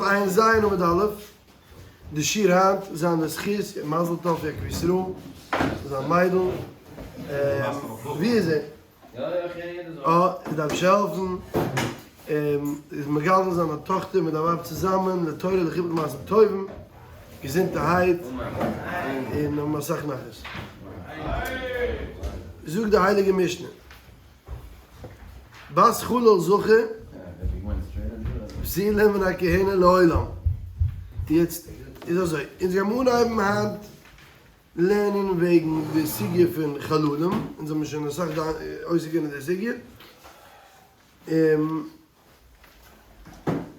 עיין ז עמוד א', די שיעור היינט זיין לזכות און מזל טוב יעקב ישראל, זיין מיידל, ווי איז ער? אה, ער דארף נישט העלפן, איז מגדל זיין א טאכטער מיט א ווייב צוזאמען לתורה לחופה למעשים טובים, געזונטערהייט און האבן אסאך נחת. זאגט די הייליגע משנה. בת חלל זכה פסולה מן הכהונה לעולם. יעצט איז אזוי, אונז גיימיר אנהייבן היינט לערנען וועגן די סוגיא פון חללים, אונז האבן שוין אסאך עוסק געווען אין די סוגיא,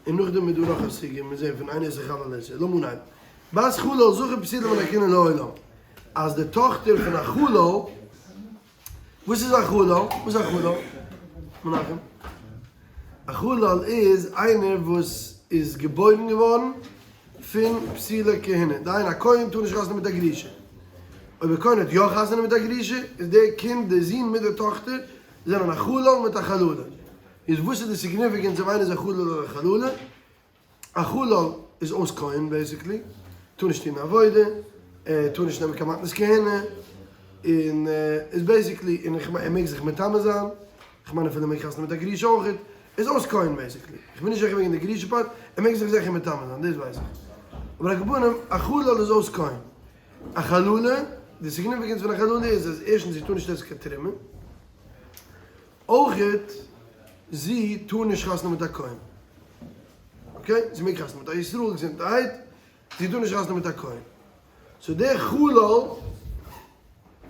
און נאכדעם איז דא נאך א סוגיא, מיר זעהן פון איינער איז חלל איז, לאמיר אנהייבן. בת חלל זכה פסולה מן הכהונה לעולם, אז די טאכטער פון א חלל, וואס איז א חלל? וואס איז א חלל? מנחם? א חלל איז איינער וואס איז געבוירן געווארן פון פסולי כהונה. דהיינו א כהן טאר נישט חתונה מיט א גרושה. אויב א כהן האט יא חתונה מיט א גרושה, איז דער קינד, דער זון מיט דער טאכטער, זענען א חלל מיט א חללה. איז וואס איז די significance אויב איינער איז א חלל אדער א חללה? א חלל איז אויס כהן basically, טאר נישט טון עבודה, ער טאר נישט נעמען קיין מתנות כהונה, און איז basically, און איך מיין ער מעג זיך מטמא זיין, איך מיין אפילו ער מעג חתונה מיט א גרושה אויכעט, איז אויס כהן basically, איך בין נישט זיכער וועגן די גרושה part, ער מעג זיך זיכער מטמא זיין, דאס ווייס איך. אבער על כל פנים, א חלל איז אויס כהן. א חללה, די significance פון א חללה איז אז ערשטנס זי טאר נישט עסן קיין תרומה, אויכעט זי טאר נישט חתונה מיט א כהן. okay? זי מעג חתונה מיט א ישראל געזונטערהייט, זי טאר נישט חתונה מיט א כהן. so דער חלל,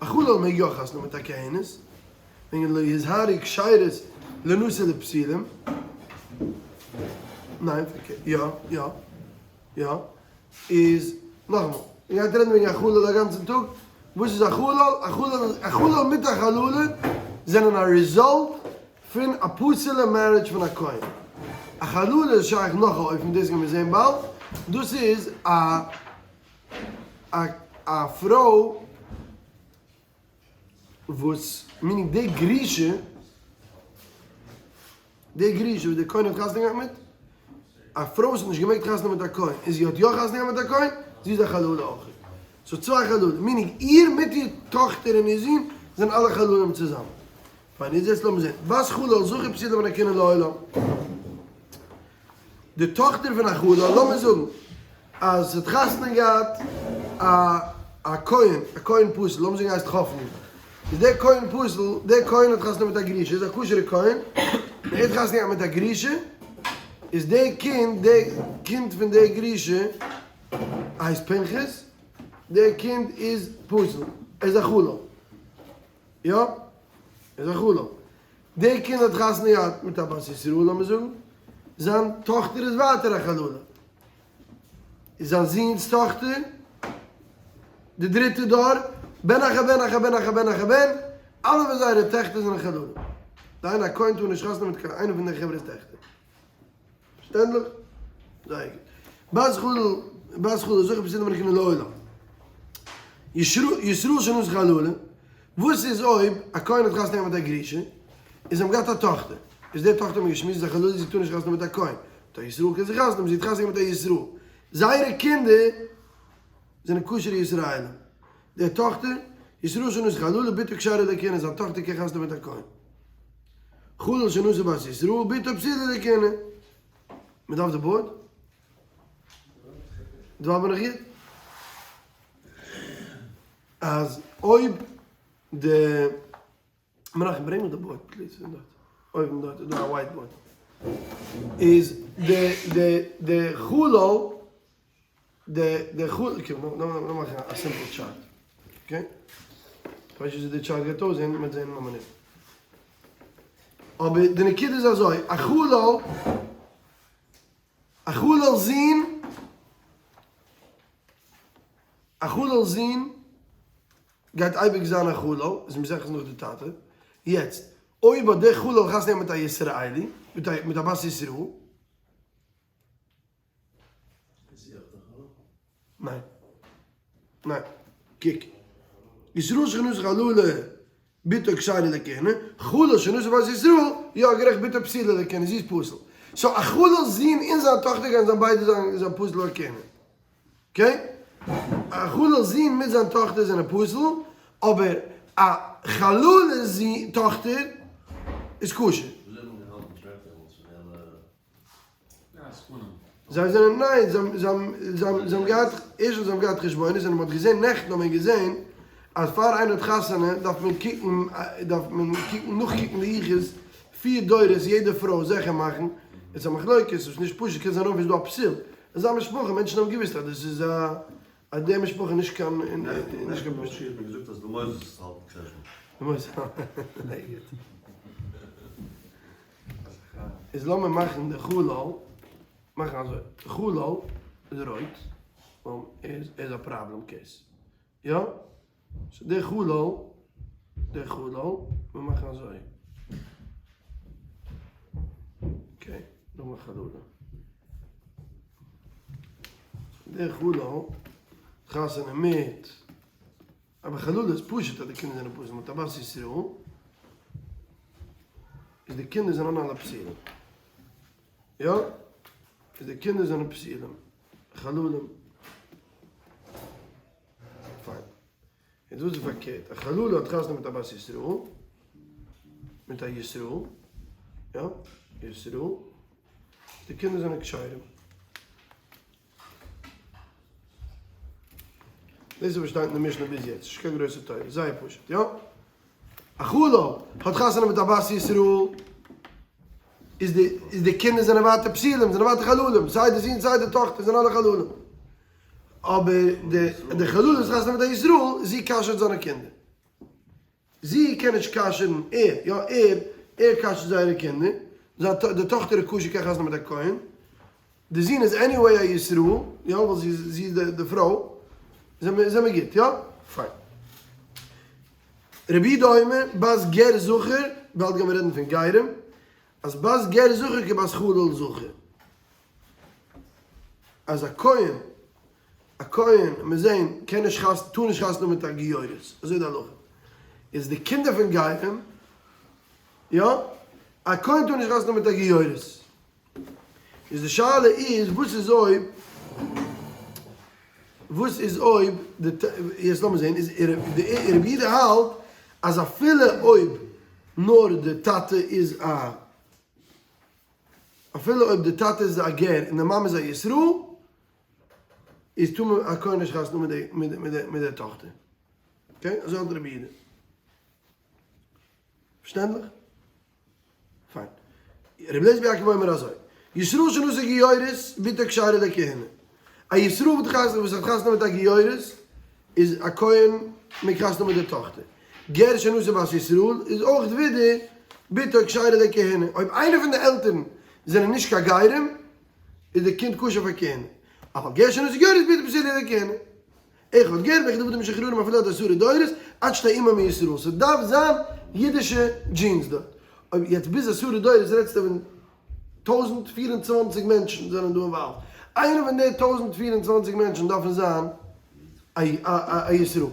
א חלל מעג יא חתונה מיט א כהנת, וועגן לא יזהרו כשרות לנשא לפסילים. ניין, פארקערט, יא, יא, יא. איז, נאכאמאל, מען גייט רעדן וועגן א חלל א גאנצן טאג, וואס איז א חלל? א חלל, א חלל מיט א חללה זענען א result פון א פסול'ע marriage פון א כהן. א חללה איז שייך נאך א אופן, דאס גיימיר זען באלד, דאס איז א א א פרוי וואס, meaning די גרושה, די גרושה וואס דער כהן האט חתונה געהאט מיט, א פרוי וואס האט נישט געמעגט חתונה מיט א כהן, און זי האט יא חתונה געהאט מיט א כהן, זי איז א חללה אויך. so צוויי חללים, meaning איר מיט איר טאכטער און איר זון זענען אלע חללים צוזאמען. פיין, איז יעצט לאמיר זען, בת חלל זכה פסולה מן הכהונה לעולם. די טאכטער פון א חלל, לאמיר זאגן אז עס האט חתונה געהאט א א כהן, א כהן פסול, לאמיר זאגן ער הייסט חפני, איז דער כהן פסול, דער כהן האט חתונה מיט א גרושה, איז א כשר'ע כהן, און ער האט חתונה געהאט מיט א גרושה, איז דער קינד, דער קינד פון דער גרושה הייסט פנחס, דער קינד איז פסול, ער איז א חלל. יא, ער איז א חלל. דער קינד האט חתונה געהאט מיט א בת ישראל, לאמיר זאגן, זיין טאכטער איז ווייטער א חללה. איז זיין זוהן'ס טאכטער, די דריטע דור, בן אחר בן אחר בן אחר בן אחר בן, אלע פון זייערע טעכטער זענען חללים. דהיינו א כהן טאר נישט חתונה מיט קיין איינע פון די חברה'ס טעכטער. פארשטענדליך? זייער גוט. בת חלל, בת חלל זכה פסולה מן הכהונה לעולם. ישראל שנשא חללה, וואס איז אויב א כהן האט חתונה געהאט מיט א גרושה, און זיי האבן געהאט א טאכטער, איז די טאכטער האט מען געשמועסט איז א חללה זי טאר נישט חתונה מיט א כהן, מיט א ישראל קען זי חתונה האבן, זי האט חתונה געהאט מיט א ישראל, זייערע קינדער זענען כשר'ע ישראלים, די טאכטער, ישראל שנשא חללה, בתו כשרה לכהונה, זיין טאכטער קען חתונה מיט א כהן. חלל שנשא בת ישראל, בתו פסולה לכהונה. מען דארף די board? דא האבן מיר נאך גוט. אז אויב די מנחם ברענג מיר די board please פון דארט. אויבן דארט איז דא א white board. איז די די די חלל די די חלל okay לאמיר מאכן א simple chart okay. כ'ווייס נישט וויאזוי די chart גייט אויסזען, מ'וועט זען אין א מינוט. אבער די נקודה איז אזוי, א חלל, א חלל זון, א חלל זון גייט אייביג זיין א חלל, איז מזרח איז נאך די טאטע, יעצט אויב האט דער חלל חתונה מיט א ישראלי, מיט א בת ישראל, ניין. ניין. קוק. ישראל שנשא חללה בתו כשרה לכהונה, חלל שנשא בת ישראל, יא גערעכט בתו פסולה לכהונה, זי איז פסול. So א חלל'ס זון און זיין טאכטער גייען זיין ביידע זיין זיין פסול לכהונה. Okay? א חלל'ס זון מיט זיין טאכטער זענען פסול, אבער א חללה'ס זון טאכטער איז כשר. וויאזוי האט מען געהאלטן track דעמאלטס פון די אלע. זיי זענען ניין, זיי האבן געהאט, ערשטנס זיי האבן געהאט חשבונות און מען האט געזען נעכטן האט מען געזען אז פאר איינער האט חתונה דארף מען קוקן דארף מען קוקן נאכקוקן די יחוס פיר דורות יעדע פרוי זיכער מאכן, עס איז א מחלוקת עס איז נישט פשוט קען זיין אויב איז דא א פסול אזא משפחה מענטשן האבן געוויסט אז דאס איז א אז די משפחה איז נישט קיין נישט קיין פשוט. נעכטן האט מען געזאגט אז די מוסדות האלטן חשבון. די מוסדות זייער גוט. איז לאמיר מאכן די חלל, מאכן אזוי, די חלל איז רויט, ווייל ער איז ער איז א problem case, יא? So די חלל, די חלל, מיר מאכן אזוי, okay, נאכמאל חללה. די חלל, חתונה מיט. אבער חללה איז פשוט אז די קינדער זענען פסול, מיט א בת ישראל איז די קינדער זענען אלע פסולים. יא? איז די קינדער זענען פסולים, חללים. פיין. יעצט וואס איז פארקערט? א חללה האט חתונה מיט א בת ישראל, מיט א ישראל, יא? ישראל, די קינדער זענען כשרים. דאס איז וואס שטייט אין די משנה ביז יעצט, נישט קיין גרויסע תורה, זייער פשוט, יא? א חלל האט חתונה מיט א בת ישראל, איז די איז די קינדער זענען ווייטער פסולים, זענען ווייטער חללים, סיי די זון סיי די טאכטער זענען אלע חללים. אבער די די חלל וואס חתונה מיט א ישראל, זי כשר'ט זיינע קינדער. זי קען נישט כשר'ן ער, יא ער, ער כשר'ט זייערע קינדער, זיין ט די טאכטער איז כשר קען חתונה מיט א כהן, די זון איז anyway א ישראל, יא ווייל זי איז זי איז די די פרוי, זעמיר זעמיר גוט יא? פיין. רבי יהודה אומר, בת גר זכר, באלד גיימיר רעדן פון גרים, אז בת גר זכר כבת חלל זכר. אז א כהן א כהן, מיר זעהן, קען נישט חתונה, טאר נישט חתונה מיט א גיורת, אזוי איז די הלכה. איז די קינדער פון גרים, יא, א כהן טאר נישט חתונה מיט א גיורת. איז די שאלה איז, וואס איז אויב, וואס איז אויב, די, יעצט לאמיר זעהן, איז רבי יהודה האלט אז אפילו אויב נאר די טאטע איז א, אפילו אויב די טאטע איז א גר און די מאמע איז א ישראל, איז טאר מען א כהן נישט חתונה מיט די מיט די טאכטער. Okay, אזוי האלט רבי יהודה. פארשטענדליך? פיין. רבי אליעזר בן יעקב אומר אזוי, ישראל שנשא גיורת בתו כשרה לכהונה. א ישראל וואס האט חתונה מיט א גיורת איז א כהן מעג חתונה מיט די טאכטער. גר שנשא בת ישראל איז אויך ווידער בתו כשרה לכהונה. אויב איינער פון די עלטערן זענען נישט קיין גרים איז די קינד כשר פאר כהונה. אבל גר שנשא גיורת בתו פסולה לכהונה. אחד גר ואחד עבדים משוחררים אפילו עד עשרה דורות עד שתהא אמו מישראל. ס'דארף זיין אידישע genes דארט. אויב יעצט ביז עשרה דורות רעדסטו פון 1024 מענטשן זענען דא involved. איינער פון די 1024 מענטשן דארפן זיין א ישראל.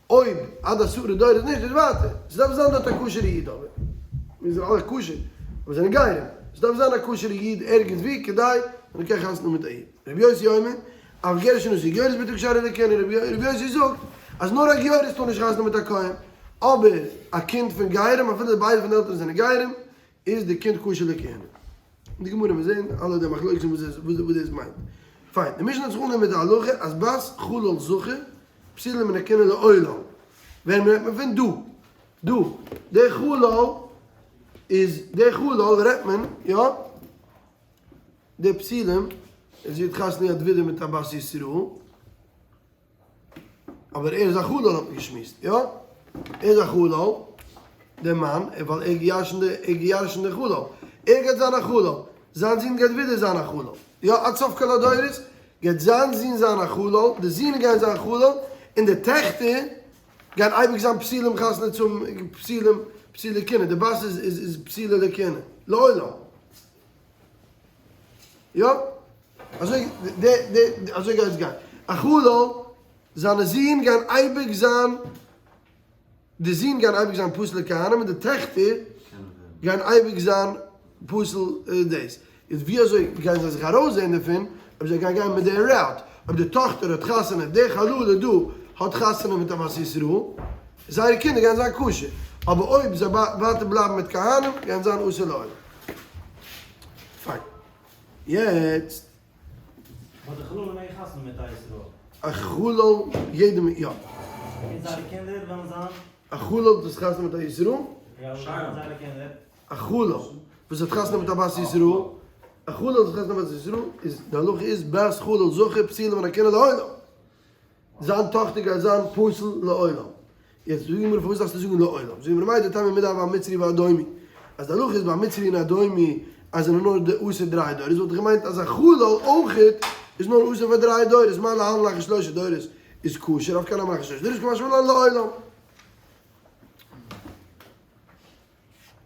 אויב עד עשרה דורות נישט איז ווייטער. ס'דארף זיין דארט א כשר'ע איד אבער. מיר זענען אלע כשר, אבער זענען גרים. ס'דארף זיין א כשר'ע איד ערגעץ ווי כדי מען קען חתונה מיט א איד. רבי יוסי אומר, אף גר שנשא גיורת בתו כשרה לכהונה, רבי יוסי זאגט אז נאר א גיורת טאר נישט חתונה מיט א כהן, אבער א קינד פון גרים אפילו ביידע פון די עלטערן זענען גרים, איז די קינד כשר לכהונה. אין די גמרא מיר זעהן אלע די מחלוקת'ן וואס וואס דאס מיינט. פיין, די משנה האט זיך אנגעהויבן מיט די הלכה אז בת חלל זכר פסולה מן הכהונה לעולם. ווען רעדט מען פון דא? דא. די חלל איז די חלל רעדט מען, יא? די פסולים, זי האט חתונה געהאט ווידער מיט א בת ישראל. אבער ער איז א חלל האט מען געשמועסט, יא? ער איז א חלל, דער מאן, ווייל ער געירשנט די, ער געירשנט די חלל. ער גייט זיין א חלל, זיין זון גייט ווידער זיין א חלל. יא, עד סוף כל הדורות גייט זיין זון זיין א חלל, די זין גייען זיין חלל, און די טעכטער גייען אייביג זיין פסולים חתונה צו האבן, פסולים, פסולי כהונה, די בת איז איז פסולה לכהונה, לעולם. יא, אזוי די די אזוי גייט עס גיין. א חלל, זיינע זין גייען אייביג זיין, די זין גייען אייביג זיין פסול לכהנים און די טעכטער גייען אייביג זיין פסול דאס. איז ווי אזוי גייען זיי זיך ארויסזעהן דערפון אויב זיי גייען גיין מיט די route, אויב די טאכטער האט חתונה, די חללה דא האט חתונה מיט א בת ישראל, זייערע קינדער גייען זיין כשר, אבער אויב זיי ווייטער בלייבן מיט כהנים גייען זיין אסור לעולם. פיין. יעצט. באט די חללה מעג חתונה מיט א ישראל. א חלל יעדער יא. און זייערע קינדער וועלן זיין. א חלל וואס חתונה מיט א ישראל. יא, וואס זענען זייערע קינדער? א חלל וואס האט חתונה מיט א בת ישראל, א חלל וואס האט חתונה מיט א בת ישראל, איז די הלכה איז בת חלל זכר פסולה מן הכהונה לעולם. זיין טאכטער גייט זיין פסול לעולם. יעצט זאג מיר פארוואס דארפסטו זאגן לעולם? זאג מיר מהו דתימא מידי הוי אמצרי ואדומי. אז די הלכה איז ביי מצרי און אדומי אז זענען נאר די אסור דריי דורות וואלט איך געמיינט אז א חלל אויכעט איז נאר אסור פאר דריי דורות, מה להלן לאחר שלושה דורות איז כשר אף כאן נמי אחר שלושה דורות קא משמע לן לעולם.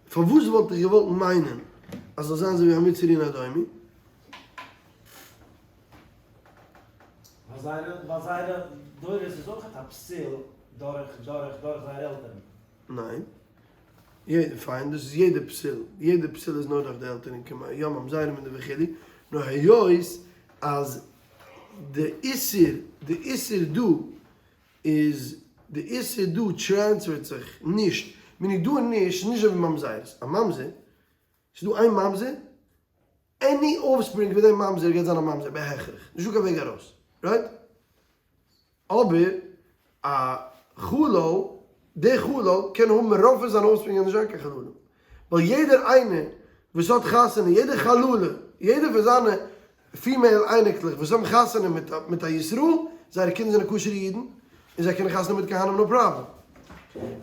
פארוואס וואלט איך געוואלט מיינען אז זאל זיין אזוי ווי א מצרי און אדומי? ווייל זייערע דורות איז אויך א פסול דורך דורך דורך זייערע עלטערן. ניין. יעדע, פיין, דאס איז יעדע פסול, יעדע פסול איז נאר דורך די עלטערן, כמעט, יא ממזרים און די וכו', נאר היות אז די איסור, די איסור דא איז, די איסור דא transfer ט זיך נישט, meaning דא נישט, נישט אזוי ווי ממזרות, א ממזר, ס'איז דא איין ממזר, any offspring פון דעם ממזר גייט זיין א ממזר בהכרח, נישטא קיין וועג ארויס, right? אבער א חלל, דער חלל קען האבן רוב פון זיינע offspring און נישט זיין קיין חללים, ווייל יעדער איינער וואס האט חתונה, יעדער חללה, יעדער פון זיינע female אייניקלעך וואס האבן חתונה מיט א ישראל, זייערע קינדער זענען כשר'ע אידן, און זיי קענען חתונה מיט כהנים no problem.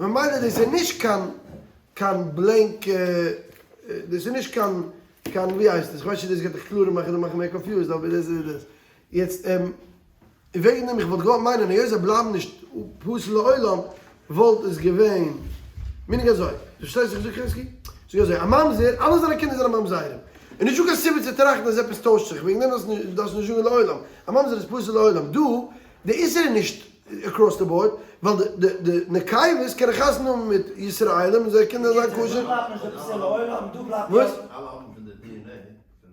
ממילא דאס איז נישט קיין קיין blank, דאס איז נישט קיין קיין ווי הייסט עס, כ'ווייס נישט צו דאס גייט דיך קלארער מאכן אדער מאכן מער confused, אבער דאס איז דאס. יעצט וועגן דעם איך וואלט געוואלט מיינען היות זיי בלייבן נישט פסול לעולם וואלט עס געווען meaning אזוי, דו פארשטייסט וואס איך זאג חזקי? זאג אזוי, א ממזר, אלע זיינע קינדער זענען ממזרים, און נישטא קיין סיבה צו טראכטן אז עפעס טוישט זיך, וועגן דעם דארפסטו נישט זאגן לעולם, א ממזר איז פסול לעולם, דא די איסור איז נישט across the board, ווייל די די נקבות קענען חתונה האבן מיט ישראלים און זייער קינדער זיין כשר. דא בלייבט נישט די פסול לעולם, דא בלייבט וואס? אלע האבן פון די DNA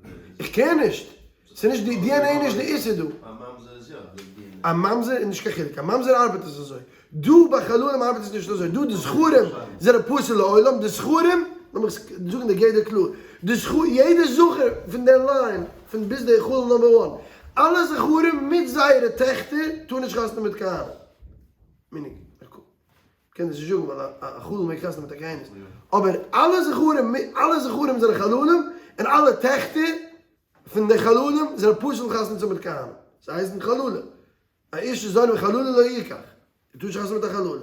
פון די. איך קען נישט. ס'איז נישט די DNA נישט די איסור דא. א ממזר איז יא די DNA. א ממזר איז נישט קיין חילוק, א ממזר ארבעט עס אזוי. דא ביי חללים ארבעט עס נישט אזוי, דא די זכרים זענען פסול לעולם, די זכרים, לאמיך זאגן די גדר קלאר, די זכר, יעדע זכר פון די line פון ביז די חלל number one, אלע זכרים מיט זייערע טעכטער טארן נישט חתונה מיט כהנים. meaning, קען דאס נישט זאגן ווייל א חלל מעג חתונה מיט א כהנת, אבער אלע זכרים, אלע זכרים זענען חללים, און אלע טעכטער פון די חללים זענען פסול חתונה צו מיט כהנים, זיי הייסן חללים, א איש זונה וחללה לא יקח, ער טאר נישט חתונה מיט א חללה,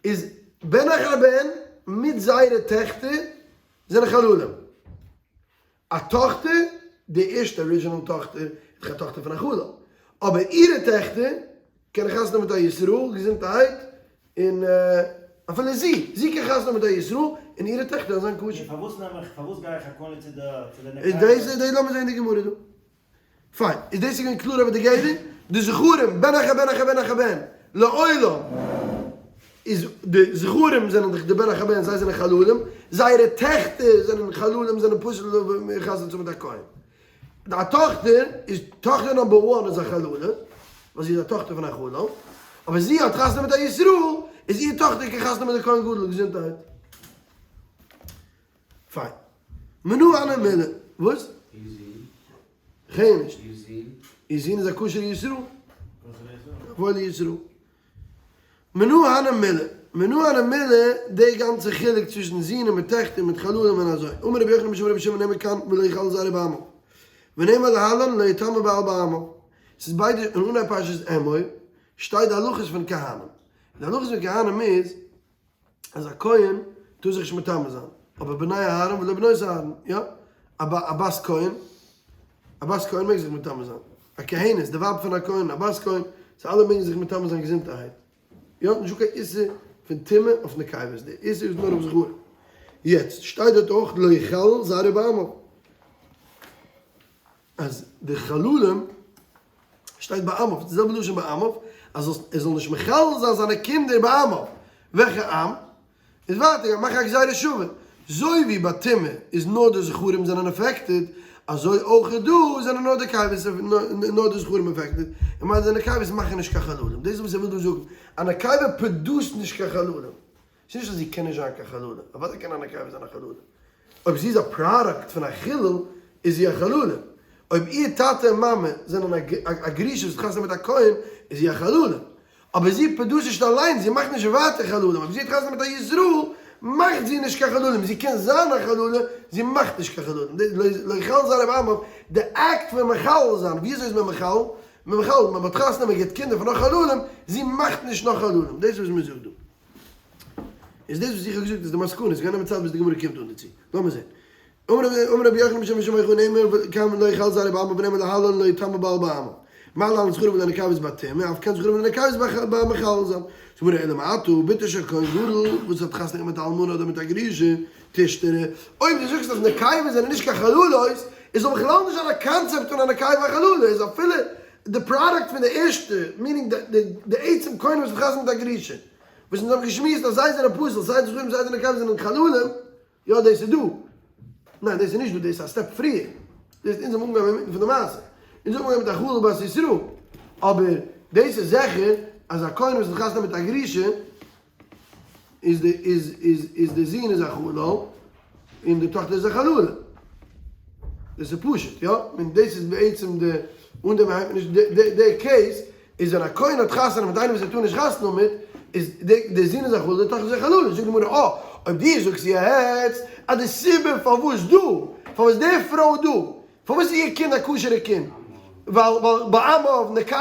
איז בן אחר בן מיט זייערע טעכטער זענען חללים, א טאכטער, די ערשטע original טאכטער איז דאך א טאכטער פון א חלל, אבער אירע טעכטער קענען חתונה מיט א ישראל געזונטערהייט, און אפילו זי, זי קען חתונה מיט א ישראל, און אירע טעכטער זענען כשר. און פארוואס נעם איך, פארוואס גיי איך א קונה צו די, צו די נקבה? דאס, דאס לאמיר זען די גמרא דא. פיין, איז דאס געווען קלאר אבער די גדר? די זכרים, בן אחר בן אחר בן אחר בן, לעולם, איז די זכרים זענען דאך די בן אחר בן, זיי זענען חללים, זייערע טעכטער זענען חללים, זענען פסול חתונה צו מיט א כהן. א טאכטער איז טאכטער number one איז א חללה, ווייל זי איז א טאכטער פון א חלל, אבער זי האט חתונה מיט א ישראל, איז איר טאכטער קען חתונה מיט די כהן גדול, געזונטהייט. פיין. מנא הני מילי. וואס? כ'הער נישט. איר זון איז א כשר'ע ישראל. א וואוילע ישראל. מנא הני מילי, מנא הני מילי, די גאנצע חילוק צווישן זין און מיט טעכטער מיט חללים און אזוי, אמר רבי יוחנן משום רבי שמעון נאמר כאן ולא יחלל זרעו בעמיו, ונאמר להלן לא יטמא בעל בעמיו, ס'איז ביידע אין אנהייב פרשת אמור שטייט די הלכות פון כהנים, די הלכות פון כהנים איז אז א כהן טאר זיך נישט מטמא זיין, אבער בני אהרן ולא בנות אהרן, יא, א בת כהן, א בת כהן מעג זיך מטמא זיין, א כהנת, די ווייב פון א כהן, א בת כהן, זיי אלע מעגן זיך מטמא זיין געזונטערהייט. יא, נישטא קיין איסור פון טומאה אויף נקבות, די איסור איז נאר אויף זכרים. יעצט, שטייט דארט אויך לא יחלל זרעו בעמיו. אז די חללים, שטייט בעמיו, די זעלבע לשון בעמיו, אז ער זאל נישט מחלל זיין זיינע קינדער בעמיו. וועלכע עם? איז ווייטער גיין מאכן א גזירה שווה. זוי ווי ביי טומאה איז נאר די זכרים זענען affected, אזוי אויך דא זענען נאר די נקבות נאר די זכרים affected, און ממילא די נקבות מאכן נישט קיין חללים, דאס איז וואס ער וויל דא זאגן, א נקבה produce ט נישט קיין חללים, ס'איז נישט אז זי קען נישט זיין קיין חללה, אוודאי קען א נקבה זיין א חללה, אויב זי איז א product פון א חילול איז זי א חללה, אויב איר טאטע און מאמע זענען א גרושה וואס האט חתונה מיט א כהן איז זי א חללה, אבער זי produce ט נישט אליינס, זי מאכט נישט ווייטער חללים, אויב זי האט חתונה מיט א ישראל מאכט זי נישט קיין חללים, זי קען זיין א חללה, זי מאכט נישט קיין חללים, לא יחלל זרעו בעמיו, די אקט פון מחלל זיין, ווי אזוי איז מען מחלל? מען מחלל, מען האט חתונה, מען געבט קינדער פון נאך חללים, זי מאכט נישט נאך חללים, דאס איז וואס מען זאגט דא. איז דאס וואס איך האב געזאגט איז די מסקנא, עס גייט נעמען צייט ביז די גמרא קומט אן דערצו. לאמיר זען. אמר רבי יוחנן בשם רבי שמעון נאמר כאן לא יחלל זרעו בעמיו ונאמר להלן לא יטמא בעל בעמיו. מה להלן זכרים ולנקבות בטומאה, אף כאן זכרים ולנקבות במחלל זיין. זאגט די גמרא אלא מעתה בתו של כהן גדול וואס האט חתונה געהאט מיט א אלמנה אדער מיט א גרושה, תשתרי. אויב דו זאגסט אז נקבות זענען נישט קיין חללות, איז זאל בכלל נישט זיין א קאנצעפט פון א נקבה א חללה, איז אפילו די product פון די ערשטע, meaning די עצם כהן וואס האט חתונה מיט א גרושה, וואס אונז האבן געשמועסט אז זיי זענען פסול, סיי די זכרים סיי די נקבות זענען חללים, יא דאס איז דא. ניין דאס איז נישט דא, דאס איז א step פריער. דאס אונז האבן אנגעהויבן אינמיטן פון די מעשה. אונז האבן אנגעהויבן מיט א חלל בת ישראל. אבער דאס איז זיכער אז א כהן וואס האט חתונה מיט א גרושה, איז די איז איז איז די זון איז א חלל און די טאכטער איז א חללה. דאס איז פשוט, יא? און דאס איז בעצם די, אן דעם הייבט מען נישט, די די די case איז ווען א כהן האט חתונה מיט איינעם וואס ער טאר נישט חתונה האבן מיט, איז די די זון איז א חלל, די טאכטער איז א חללה. זאגט די גמרא, אה, אויב דו זאגסט יעצט אז די סיבה פארוואס דא, פארוואס די פרוי דא, פארוואס איז איר קינד א כשר'ע קינד? ווייל ווייל בעמיו נקבות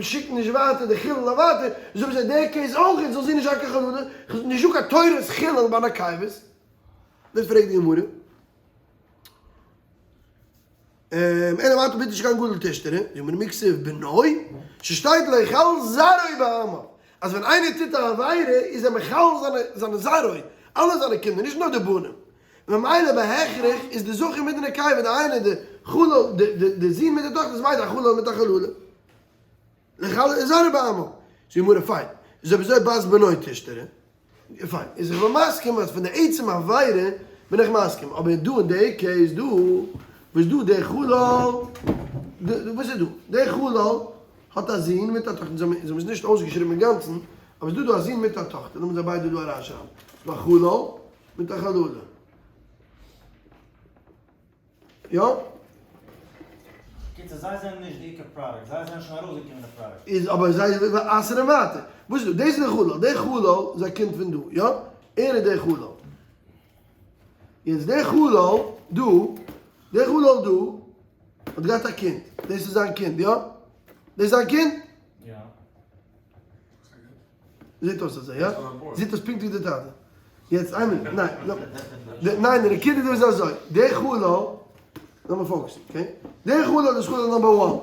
שיקן נישט ווייטער די חילול אויף ווייטער, זאגן זיי די case אויך זאל זי נישט זיין קיין חללה, נישט דא קיין תורת חילול ביי נקבות. דאס פרעגט די גמרא. אלא מעתה בתו של כהן גדול תשתרי, זאגט די גמרא מי כתיב בנו, ס'שטייט לא יחלל זרעו בעמיו, אז ווען איינער טוט א עבירה איז ער מחלל זיינע זרעו, אלע זיינע קינדער, נישט נאר די בנים. ממילא בהכרח איז די זכר מיט די נקבה דהיינו די חלל די זון מיט די טאכטער איז ביידע א חלל מיט א חללה. לחלל זרעו בעמיו. זאגט די גמרא פיין. איז אויב אזוי בת בנו תשתרי. פיין. איז איך בין מסכים אז פון די עצם עבירה בין איך מסכים. אבער דא אין די case דא וואס דא די חלל וואס איז דא? די חלל האט א זון מיט א טאכטער. זיי האבן עס נישט אויסגעשריבן אינגאנצן אבער ס'איז דא דא א זון מיט א טאכטער. לאמיר זיי ביידע דא אריינשרייבן. ס'איז דא א חלל. מיט א חללה. יא? קיצור זיי זענען נישט די עיקר product, זיי זענען שוין ארויסגעקומען די product. איז אבער זיי אסר'ן ווייטער. וואס איז דא? דאס איז די חלל, דער חלל איז א קינד פון דא, יא? ער איז דער חלל. יעצט דער חלל דא, דער חלל דא האט געהאט א קינד, דאס איז זיין קינד, יא? דאס איז זיין קינד? יא. זעט אויס אזוי, יא? זעט אויס פונקט ווי די טאטע. יעצט איין מינוט, ניין, ניין, די נקודה דא איז אזוי, דער חלל, לאמיר focus ן, okay? דער חלל איז חלל number one.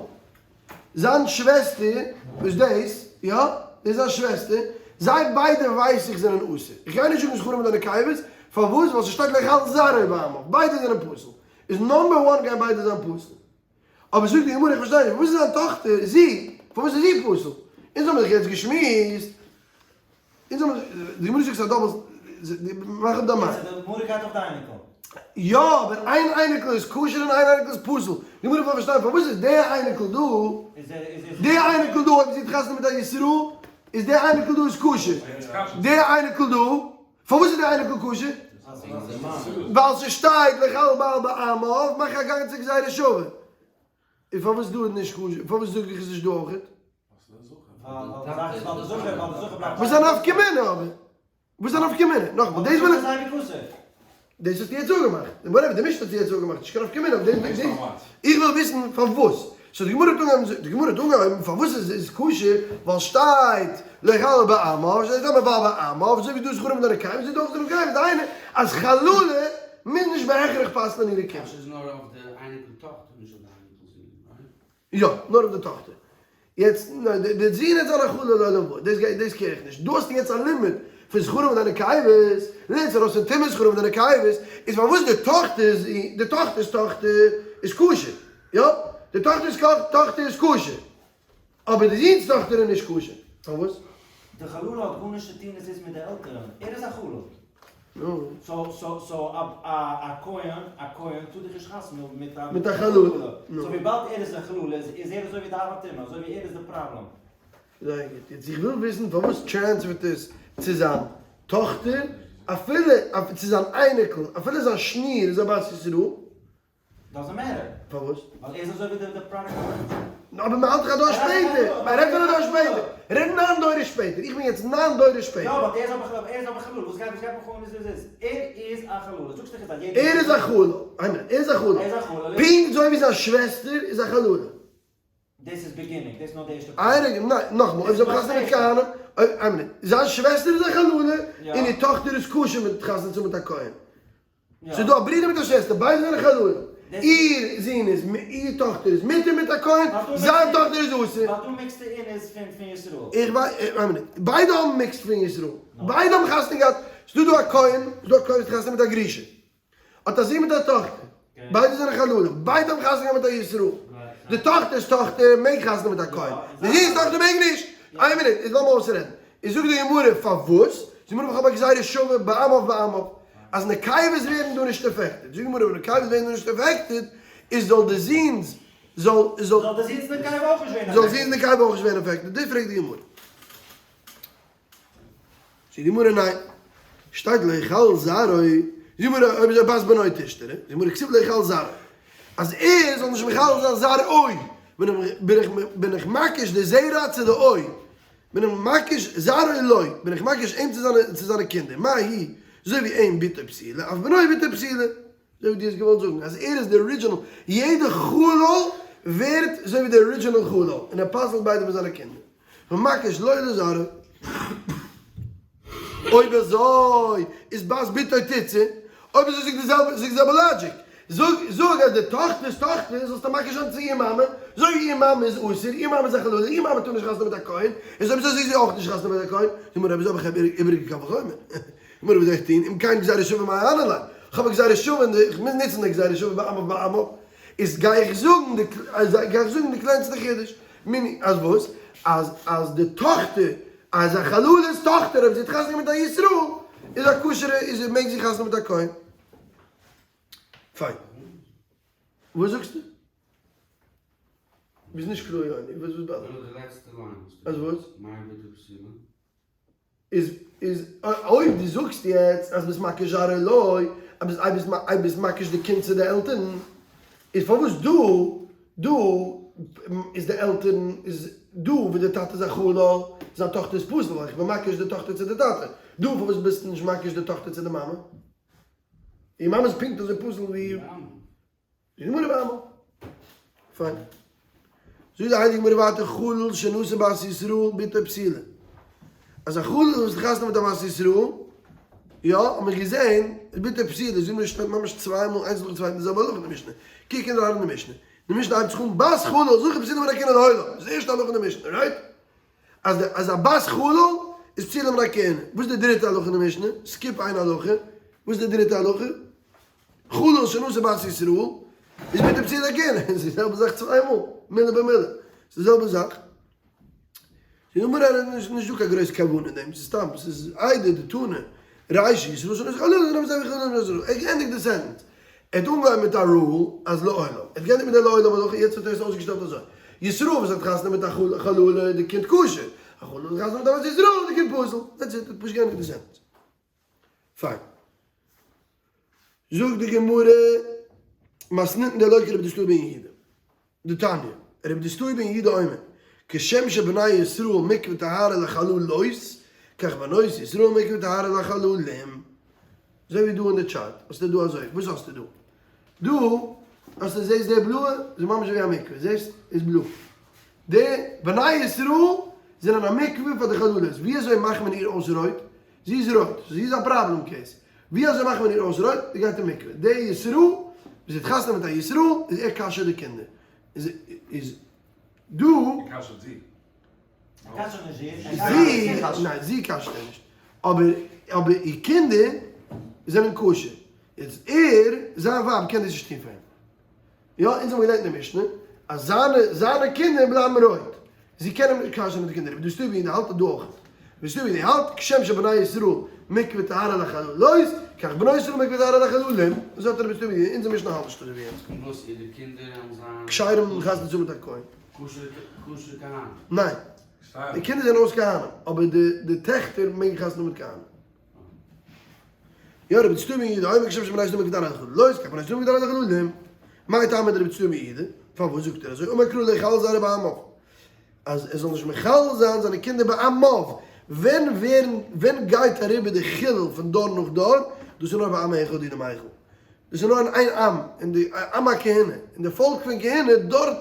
זיין שוועסטער, וואס דאס, יא? דאס איז זיין שוועסטער, זיי ביידע ווייס איך זענען אסור. איך גיי נישט זאגן זכרים מיט די נקבות, פארוואס? ווייל ס'שטייט לא יחלל זרעו בעמיו, ביידע זענען פסול. איז number one גייען ביידע זיין פסול. אבער זאגט די גמרא איך פארשטיי נישט, פארוואס איז זיין טאכטער, זי, פארוואס איז זי פסול? אונז האבן זיך יעצט געשמועסט, אונז האבן, די גמרא זאגט ס'איז א double, מאך אפ דיין מיינד. די גמרא גייט אויף די אייניקל. יא, אבער איין אייניקל איז כשר און איין אייניקל איז פסול. די גמרא וויל פארשטיין פארוואס איז די אייניקל דא, די אייניקל דא אויב זי האט חתונה מיט א ישראל, איז די אייניקל דא איז כשר, די אייניקל דא, פארוואס איז די אייניקל כשר? ווייל ס'שטייט לא יחלל בעל בעמיו, מאך א גאנצע גזירה שווה. און פארוואס דא איז נישט כשר? פארוואס זאג איך עס נישט דא אויכעט? וואס איז א נפקא מינה אבער? וואס איז א נפקא מינה? נאכאמאל, דאס וויל איך. דאס האסטו יעצט אפגעמאכט. whatever, די משנה האסטו יעצט אפגעמאכט, נישט קיין נפקא מינה. איך וויל וויסן פארוואס. so די גמרא האט אנגעהויבן, די גמרא האט אנגעהויבן פארוואס עס איז כשר, ווייל שטייט לא יחלל בעמיו, שטייט לא יחלל בעמיו, אזוי ווי דא זכרים מיט די נקבות, איז דא אויך די נקבות, דהיינו אז חללה מוז נישט בהכרח פסל'ען אירע קינדער. קשיא איז נאר אויף די אייניקל טאכטער נישט אויף די אייניקל זון, right? יא, נאר אויף די טאכטער. יעצט, די זון איז אן החלל לעולם ועד, דאס גייט, דאס קער איך נישט. דא האסטו יעצט א לימוד פון זכרים מיט די נקבות, לערנסט ארויס פון טומאת זכרים מיט די נקבות, איז פארוואס די טאכטער, די טאכטער'ס טאכטער איז כשר, יא, די טאכטער'ס טאכטער איז כשר, אבער די זון'ס טאכטער איז נישט כשר, פארוואס? די חללה האט גארנישט צו טון עס איז מיט די עלטערן, ער איז א חלל. נו. סאו סאו סאו א א כהן א כהן טאר דאך נישט חתונה האבן מיט א מיט א חללה. נו. סאו וויבאלד ער איז א חללה איז איז ער אזוי ווי די אב הטומאה אזוי ווי ער איז די פראבלעם. זייער גוט. יעצט איך וויל וויסן פארוואס transfer ט עס צו זיין טאכטער אפילו צו זיין אייניקל אפילו זיין שניר איז א בת ישראל. Doesn't matter. פארוואס? ווייל ער איז אזוי ווי די product of נו אבער מען האלט דאך א דור שפעטער! מען רעדט פון א דור שפעטער! רעד ניין דורות שפעטער! איך בין יעצט ניין דורות שפעטער! יא but ער איז אבער ער איז אבער חלול, וואס גייט וואס גייט מיך אן ווי עס איז? ער איז א חלול, זאגסט דאך יעצט אז יעדער ער איז א חלול! איין מינוט, ער איז א חלול! ער איז א חלול! פונקט אזוי ווי זיין שוועסטער איז א חלול! דאס איז beginning, דאס איז נאר די ערשטע איין רגע, ניין, נאכאמאל, אויב זיי האבן חתונה מיט כהנים, אויב, איין מינוט, זיין שוועסטער איז א חלולה, און איר טאכטער איז כשר מיט חתונה צו מיט א כהן. ס'איז דא א ברודער מיט א שוועסטער, ביידע זענען חלולים. איר זון איז, איר טאכטער איז מותר מיט א כהן, זיין טאכטער איז אסור. ווייל דו mix סט אין איז פון ישראל. איך ווייס, איין מינוט, ביידע האבן mixed פון ישראל. ביידע האבן חתונה געהאט, ס'איז דא דא א כהן, ס'איז דא א כהן וואס האט חתונה מיט א גרושה. האט א זון מיט א טאכטער, ביידע זענען חלולים, ביידע האבן חתונה געהאט מיט א ישראל. די טאכטער'ס טאכטער מעג חתונה מיט א כהן, די זון'ס טאכטער מעג נישט. איין מינוט, איז לאמיר אויסרעדן. איז זאגט די גמרא, פארוואס? זאגט די גמרא, איך האב א גזירה שווה בעמיו בעמיו, אז נקבות ווערן דא נישט affected. זאגט די גמרא, אויב נקבות ווערן דא נישט affected, איז זאל די זון'ס, זאל, זאל. זאל די זון'ס נקבה אויך נישט ווערן זאל זון'ס נקבה אויך נישט ווערן affected. דאס פרעגט די גמרא. זאגט די גמרא ניין, שטייט לא יחלל זרעו, זאגט די גמרא אויב איז ער בת בנו תשתרי, זאגט די גמרא כתיב לא יחלל זרעו, אז ער זאל נישט מחלל זיין זרעו, בין איך מקיש די זרע צו די אוי, בין איך מקיש זרעו לו, בין איך מקיש אים צו זיינע קינדער, מה הוא, אזוי ווי אים בתו פסולה, אף בנו בתו פסולה, אזוי ווי דו האסט געוואלט זאגן אז ער איז די original, יעדע חלל ווערט אזוי ווי די original חלל, און ער פסל'ט ביידע פון זיינע קינדער. ומקיש לו לזרעו. אויב אזוי איז בת בתו תצא, אויב אזוי זאג די זעלבע, זאג די זעלבע logic, זאג זאג אז די טאכטער'ס טאכטער זאלסטו מקיש זיין צו איר מאמע, אזוי ווי איר מאמע איז אסור, איר מאמע איז א חללה, איר מאמע טאר נישט חתונה מיט א כהן, איז אויב אזוי זי איז אויך נישט חתונה מיט א כהן, זאג מיר אויב אזוי האב איך איבעריגע קל וחומר. גמרא וואס זאל איך טון, אם כן גזירה שווה מאי אהני ליה, איך האב א גזירה שווה און איך מוז נוצן די גזירה שווה בעמיו בעמיו, איז גיי איך זאגן די גיי איך זאגן די קלענסטע חידוש, מיני אז וואס? אז אז די טאכטער אז א חללה'ס טאכטער אויב זי האט חתונה מיט א ישראל איז א כשר'ע איז מעג זי חתונה מיט א כהן. פיין. וואס זאגסטו? ביסט נישט קלאר יוני, וואס וואס באדערט? אז וואס? איז איז אויב דו זאגסט יעצט אז ביסט מקיש זרעו לו, אז ביסט אויב ביסט מקיש די קינד צו די עלטערן, איז פארוואס דא דא איז די עלטערן איז דא ווי די טאטע איז א חלל, זיין טאכטער איז פסול ווייל איך בין מקיש די טאכטער צו די טאטע, דא פארוואס ביסטו נישט מקיש די טאכטער צו די מאמע? איר מאמע איז פונקט אזוי פסול ווי. די גמרא בעמיו. פיין. זאגט די הייליגע גמרא ווייטער חלל שנשא בת ישראל בתו פסולה. אז א חלל וואס האט חתונה מיט א בת ישראל, יא, האט מען געזען, איז בתו פסולה, זאגט מען שטייט ממש צוויי מאל איינס נאכן צווייטן די זעלבע הלכה אין די משנה. קוק אין אריין אין די משנה. די משנה הייבט זיך אן בת חלל זכה פסולה מן הכהונה לעולם. דאס איז די ערשטע הלכה אין די משנה, right? אז די אז א בת חלל איז פסולה מן הכהונה. וואס איז די דריטע הלכה אין די משנה? Skip איין הלכה. וואס איז די דריטע הלכה? חלל שנשא בת ישראל איז בתו פסולה מן הכהונה, ס'איז די זעלבע זאך צוויי מאל, מילה במילה, ס'איז די זעלבע זאך. די גמרא איז נישט דא קיין גרויס כוונה אין דעם, ס'איז סתם, ס'איז איידי דתנא רישא ישראל שנשא חללה זענען זיי חללה מן ישראל, ער האט געענדיגט די sentence, ער האט אנגעהויבן מיט א rule אז לעולם, ער האט געענדיגט מיט די לעולם הלכה, יעצט האט ער עס אויסגעשטעלט אזוי, ישראל וואס האט חתונה מיט א חללה איז די קינד כשר, א חללה וואס האט חתונה מיט א בת ישראל איז די קינד פסול, that's it, ער האט פשוט געענדיגט די sentence. פיין. זאגט די גמרא, מתניתין דלא כרבי דוסתאי בן יהודה. דתניא, רבי דוסתאי בן יהודה אומר, כשם שבני ישראל מקווה טהרה לחללות, כך בנות ישראל מקווה טהרה לחללים. אזוי ווי דא אין די chart, האסטו דא אזוי, וואס האסטו דא? דא האסטו זעסט די בלויע? איז ממש ווי א מקווה, זעסט? איז בלוי. די בני ישראל זענען א מקווה פאר די חללות, ווי אזוי מאכט מען איר אויס רויט? זי איז רויט, זי איז א problem case, ווי אזוי מאכט מען איר אויס רויט? זי גייט אין מקווה, די ישראל וואס האט חתונה מיט א ישראל איז ער כשר די קינדער, איז איז דא. ער כשר'ט זי. ער כשר'ט נישט זי. זי, ניין זי כשר'ט ער נישט, אבער אבער איר קינדער זענען כשר, יעצט ער, זיין ווייב קען דאס נישט טון פאר אים. יא, אונז האבן געלערנט אין די משנה אז זיינע זיינע קינדער בלייבן רויט, זי קען אים נישט כשר'ן מיט די קינדער, רבי דוסתאי בן יהודה האלט דא אויך. רבי צדוק האלט, כשם שבני ישראל מקווה טהרה לחללות, כך בנות ישראל מקווה טהרה לחללים, אזוי האלט רבי צדוק, אונזער משנה האלט נישט אזוי ווי אונז. און וואס איז די קינדער וועלן זיין? כשרים חתונה צו האבן מיט א כהן. כשר'ע כהנים? ניין. די קינדער זענען אויס כהנים, אבער די טעכטער מעגן חתונה האבן מיט כהנים. יא רבי צדוק בן יהודה אומר כשם שבני ישראל מקווה טהרה לחללות, כך בנות ישראל מקווה טהרה לחללים. מאי טעמא דרבי צדוק בן יהודה? פארוואס זאגט ער אזוי? אמר קרא לא יחלל זרעו בעמיו. אז ער זאל נישט מחלל זיין זיינע קינדער בעמיו, ווען ווערן ווען גייט אריבער די חילול פון דור נאך דור, דאס איז נאר בעם אחד הוא דמיחל, דאס איז נאר אין איין עם, אין די עם הכהונה, אין די פאלק פון כהונה, דארט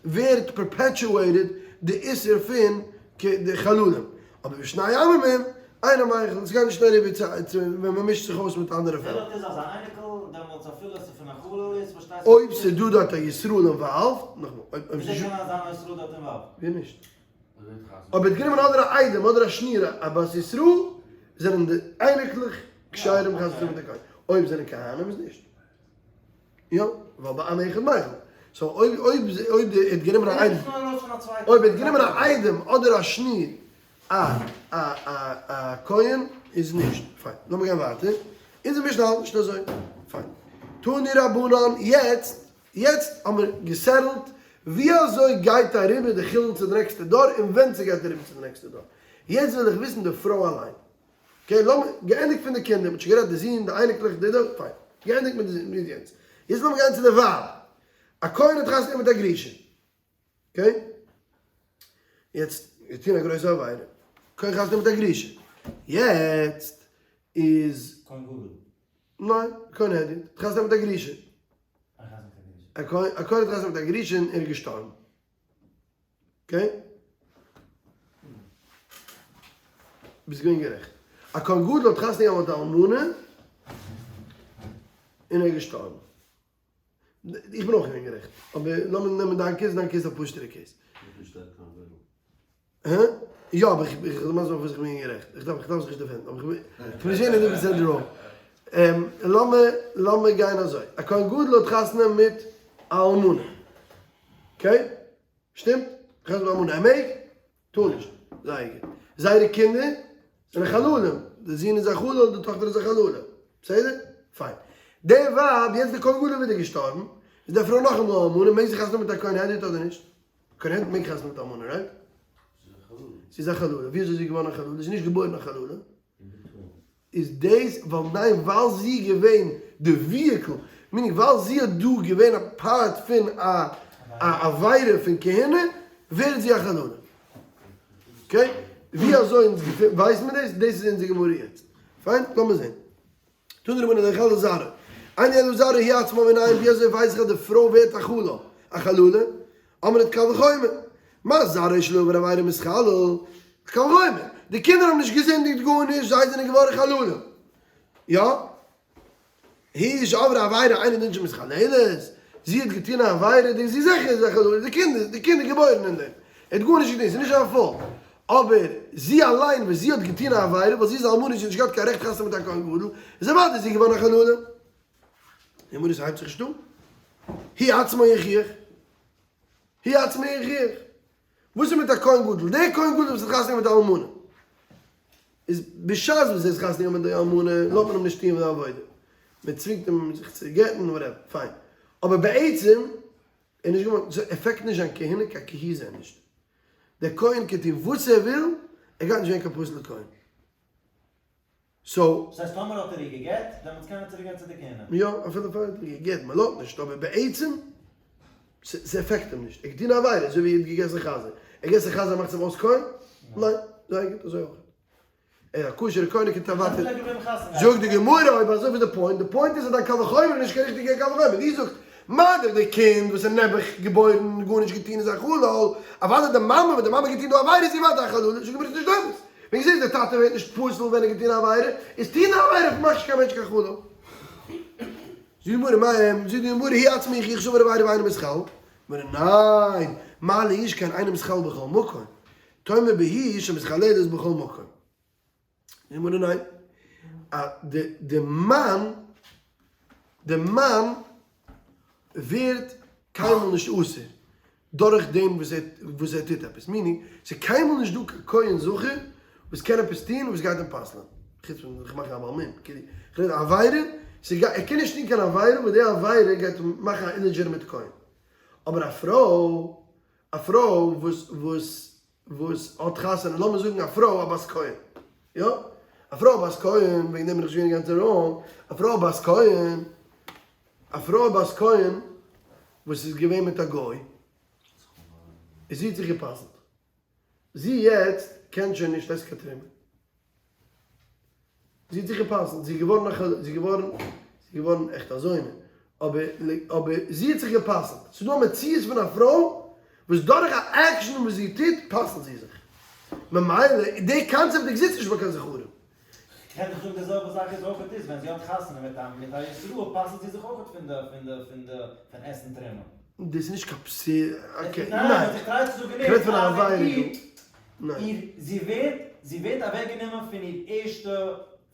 ווערט perpetuated די איסור פון די חללים, אבער בשני עמים הם, אינו מיחל, עס גייט נישט אריבער צו ווען מען מישט זיך אויס מיט אנדערע פעלקער. ווער האט איז אזא אייניקל, דעמאלטס אפילו עס איז פון א חלל איז פארשטייט זיך. אויב ס'איז דא דארט א ישראל involved, נאכאמאל, אויב וויאזוי קען זיין א ישראל דארט involved? ווי נישט? אויב ער האט גענומען אדער א איידעם אדער א שניר א בת ישראל, זענען די אייניקלעך כשרים חתונה צו האבן מיט א כהן, אויב זענען כהנים איז נישט. יא, ווייל בעם אחד מיחל. so אויב אויב אויב ער האט גענומען א איידעם, אויב ער האט גענומען א איידעם אדער א שניר א א א א כהן איז נישט. פיין, לאמיר גיין ווייטער. אונזער משנה האלט נישט אזוי. פיין. תנו רבנן, יעצט יעצט האמיר גע settle ט ווי אזוי גייט אריבער די חילול צו די נעקסטע דור און ווען ס'גייט אריבער צו די נעקסטע דור. יעצט וויל איך וויסן די פרוי אליין. okay, לאמיר, געענדיגט פון די קינדער, מ'האט שוין גערעדט די זון, די אייניקלעך, די די, פיין. געענדיגט מיט די מיט יענץ. יעצט לאמיר גיין צו די ווייב. א כהן האט חתונה מיט א גרושה. okay? יעצט, געטון א גרויסע עבירה. כהן חתונה מיט א גרושה. יעצט איז. כהן גדול. ניין, כהן הדיוט. האט חתונה מיט א גרושה. א כהן האט חתונה מיט א גרושה און ער איז געשטארבן. okay? ביסט געווען גערעכט. א כהן גדול האט חתונה געהאט מיט א אלמנה און ער איז געשטארבן. איך בין אויך געווען גערעכט. אבער לאמיר נעמען דיין case, דיין case איז א פשוט'ערע case. הא? יא אבער איך איך זאל מסביר פארוואס איך בין געווען גערעכט. איך דארף איך דארף זיך נישט defend ן. אבער איך בין איך בין נישט געווען הונדערט פראצענט wrong. לאמיר לאמיר גיין אזוי. א כהן גדול האט חתונה מיט א אלמנה. okay? שטימט? חתונה מיט א אלמנה. ער מעג? טאר נישט. זייער גוט. זייערע קינדער זענען חללים. די זון איז א חלל, די טאכטער איז א חללה. בסדר? פיין. די ווייב, יעצט די כהן גדול איז ווידער געשטארבן, איז די פרוי נאכאמאל א אלמנה, מעג זי חתונה מיט א כהן הדיוט אדער נישט? כהן הדיוט מעג חתונה מיט א אלמנה, right? זי איז א חללה. ווי אזוי איז זי געווארן א חללה? זי איז נישט געבוירן א חללה. איז דאס ווייל ניין ווייל זי איז געווען די vehicle, meaning ווייל זי האט דא געווען א part פון א א עבירה פון כהונה, ווערט זי א חללה. okay? ווי אזוי אונז ווייסן מיר דאס? דאס איז אונזער גמרא יעצט. פיין, לאמיר זען. תנו רבנן לא יחלל זרעה. אינו אלא זרעה היא עצמה מנין, ווי אזוי ווייס איך אז די פרוי ווערט א חלל, א חללה? אמרת קל וחומר. מה זרעו שלא עבר עבירה מתחלל? קל וחומר. די קינדער האבן נישט געזינדיגט גארנישט, זיי זענען געווארן חללים. יא? היא שעברה עבירה אינו דין שמתחללת, זי האט געטון א עבירה, די זי זיכער איז א חללה, די קינד איז, די קינד איז געבוירן אין דעם, ער האט גארנישט געטון, ס'איז נישט זיין fault, אבער זי אליין וואס זי האט געטון א עבירה, ווייל זי איז אלמנה, זי האט נישט געהאט קיין רעכט חתונה מיט א כהן גדול, איז אוודאי איז זי געווארן א חללה. די גמרא ס'הייבט זיך נישט אן. הוא עצמו יוכיח. הוא עצמו יוכיח. וואס איז מיט א כהן גדול? דער כהן גדול וואס האט חתונה געהאט מיט א אלמנה, איז בשעת וואס ער איז חתונה געהאט מיט די אלמנה, לאזט מען אים נישט טוען די עבודה, מען צווינגט אים זיך צו גט'ן whatever, פיין, אבער בעצם איז נישט געווארן, ס' affect נישט זיין כהונה קיין כי הוא זה נישט, דער כהן קען טון וואס ער וויל, ער גייט נישט ווערן קיין פסול'ער כהן. so. דאס הייסט טאמער האט ער איר גע'גט, דעמאלטס קען ער צוריק גיין צו די כהונה. יא, אפילו פאר ער האט איר גע'גט, מען לאזט נישט, אבער בעצם, ס'עפעקט אים נישט, ער האט געטון א עבירה, אזוי ווי ער האט געגעסן חזיר, ער האט געגעסן חזיר מאכט עס אים אויס כהן? ניין, זייער גוט, אזוי אויך. ער א כשר'ע כהן ער קען ווייטער. זאגט די גמרא אויב אזוי וואס איז די point? די point איז אז דיין קל וחומר איז נישט קיין ריכטיגע קל וחומר, דו זאגסט מה דאך די קינד וואס איז נעבעך געבוירן גארנישט געטון איז א חלל, אוודאי די מאמע וואס די מאמע האט געטון דא עבירה איז זי ווייטער א חלל, זאגט די גמרא ס'איז נישט אמת, ווען געזעהן אז די טאטע ווערט נישט פסול ווען ער האט געטון א עבירה, איז טון א עבירה מאכט נישט קיין מענטש קיין חלל. זאגט די גמרא מה הם, זאגט די גמרא הוא עצמו יוכיח שעבר עבירה ואינו מתחלל, גמרא ניין, מה לאיש כן אינו מתחלל בכל מקום, תאמר בהיא שמתחללת בכל מקום. זאגט די גמרא ניין, די מאן, די מאן ווערט קיינמאל נישט אסור דורך דעם וואס ער וואס ער טוט עפעס, meaning ס'איז קיינמאל נישט דא קיין כהן זכר וואס קען עפעס טון וואס גייט אים פסל'ען, חוץ פון זיך מאכן א בעל מום, כאילו, איך רעד עבירה, ס'גייט, ער קען נישט טון קיין עבירה וואס די עבירה גייט אים מאכן א illegitimate כהן. אבער א פרוי, א פרוי וואס וואס וואס האט חתונה, לאמיר זאגן א פרוי א בת כהן, יא? א פרוי א בת כהן, וועגן דעם בין איך נישט געווען אינגאנצן wrong, א פרוי א בת כהן, א פרוי א בת כהן וואס איז געווען מיט א גוי, און זי האט זיך גע'פסל'ט, זי יעצט קען שוין נישט עסן קיין תרומה. זי האט זיך גע'פסל'ט, זי איז געווארן א חול, זי איז געווארן, זי איז געווארן עכט א זונה, אבער, אבער זי האט זיך גע'פסל'ט. ס'איז דא א מציאות פון א פרוי וואס דורך א action וואס זי טוט פסל'ט זי זיך. ממילא, די קאנצעפט עקזיסט נישט ביי קיין זכרים. כ'קען דיך זאגן די זעלבע זאך איז אויכעט איז ווען זי האט חתונה מיט א מיט א ישראל פסל'ט זי זיך אויכעט פון די פון די פון די פון עסן תרומה. דאס איז נישט קיין פסיל, okay, ניין, ניין. וואס איך try צו זאגן כ'רעד איז פון א אז עבירה איר דא. ניין. איר זי ווערט זי ווערט אוועקגענומען פון איר ערשטע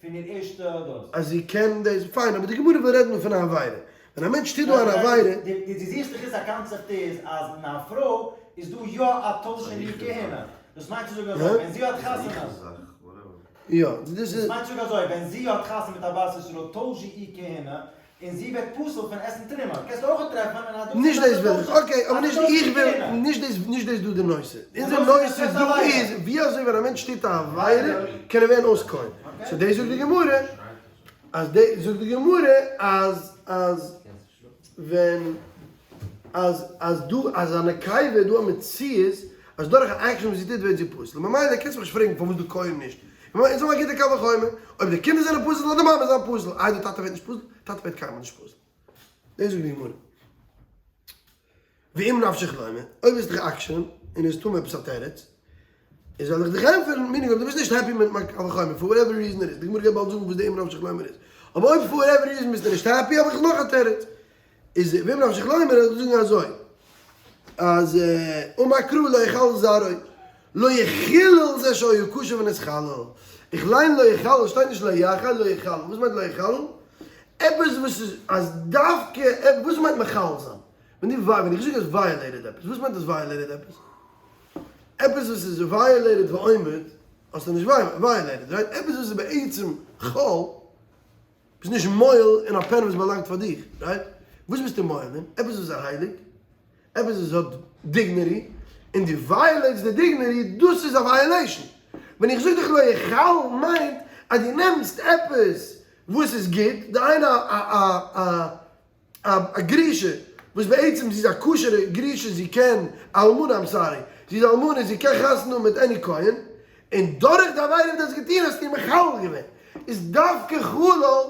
פון איר ערשטע דאס. אז זי קען דאס, פיין, אבער די גמרא וויל רעדן פון א עבירה. ווען א מענטש טוט דא אן עבירה. די די זוכסט דיך איז א קאנצעפט איז אז אין א פרוי איז דא יא א טויש אין איר כהונה. דאס מיינט צו זאגן אזוי ווען זי האט חתונה. יא, דאס איז. דאס מיינט צו זאגן אזוי ווען זי האט חתונה מיט א בת ישראל טוישט זי איר כהונה און זי ווערט פסול פון עסן תרומה. קענסט אויך טרעפן אין א דאס נישט דאס וויל איך, okay, אבער נישט איך וויל, נישט דאס, נישט דאס דא די נושא. אונזער נושא דא איז ווי אזוי ווען א מענטש טוט א עבירה קען ער ווערן אויס כהן. so דאס זאגט די גמרא, אז די, זאגט די גמרא אז אז ווען אז אז דא אז א נקבה איז דא א מציאות אז דורך א action וואס זי טוט ווערט זי פסול. ממילא קענסט מיך נישט פרעגן פארוואס די כהן נישט. אונז האבן א גוטע קל וחומר, אויב די קינדער זענען פסול זאל די מאמע זיין פסול, איי די טאטע ווערט נישט פסול? טאטע ווערט קיינמאל נישט פסול. דאס זאגט די גמרא. ואם נפשך לומר, אויב ווילסט דיך עקשנ'ען און איז טמא עפעס א תירוץ, איז וועל איך דיך ענטפערן, meaning אויב דו ביסט נישט happy מיט מיין קל וחומר, for whatever reason it is, די גמרא גייט באלד זאגן וואס די אם נפשך לומר איז, אבער אויב for whatever reason ביסטו נישט happy האב איך נאך א תירוץ, איז ואם נפשך לומר וועל איך זאגן אזוי, אז אמר קרא לא יחלל זרעו, לא יחולל זה שהיה כשר ונתחלל, איך ליין לא יחלל, שטייט נישט לא יחל, לא יחלל, וואס מיינט לא יחלל? עפעס וואס איז אז דווקא, וואס מיינט מחלל זיין? ווען דו ווען איך זאג אז violated עפעס, וואס מיינט דאס violated עפעס? עפעס וואס איז violated ועומד, האסטו נישט violated, right? עפעס וואס איז בעצם חול, ביסט נישט מועל אין א pen וואס באלאנגט פאר דיך, right? וואס ביסטו מועל אין? עפעס וואס איז הייליג, עפעס וואס האט dignity, און דו violate סט די dignity, דאס איז א violation. ווען איך זאג דיך לא יחלל מיינט אז דו נעמסט עפעס וואס איז גוט, דהיינו א א א א גרושה, וואס בעצם זי איז א כשר'ע גרושה, זי קען, אלמנה, I'm sorry, זי איז אלמנה, זי קען חתונה האבן מיט any כהן, און דורך די עבירה וואס דו האסט געטון האסטו איר מחלל געווען, איז דווקא חלל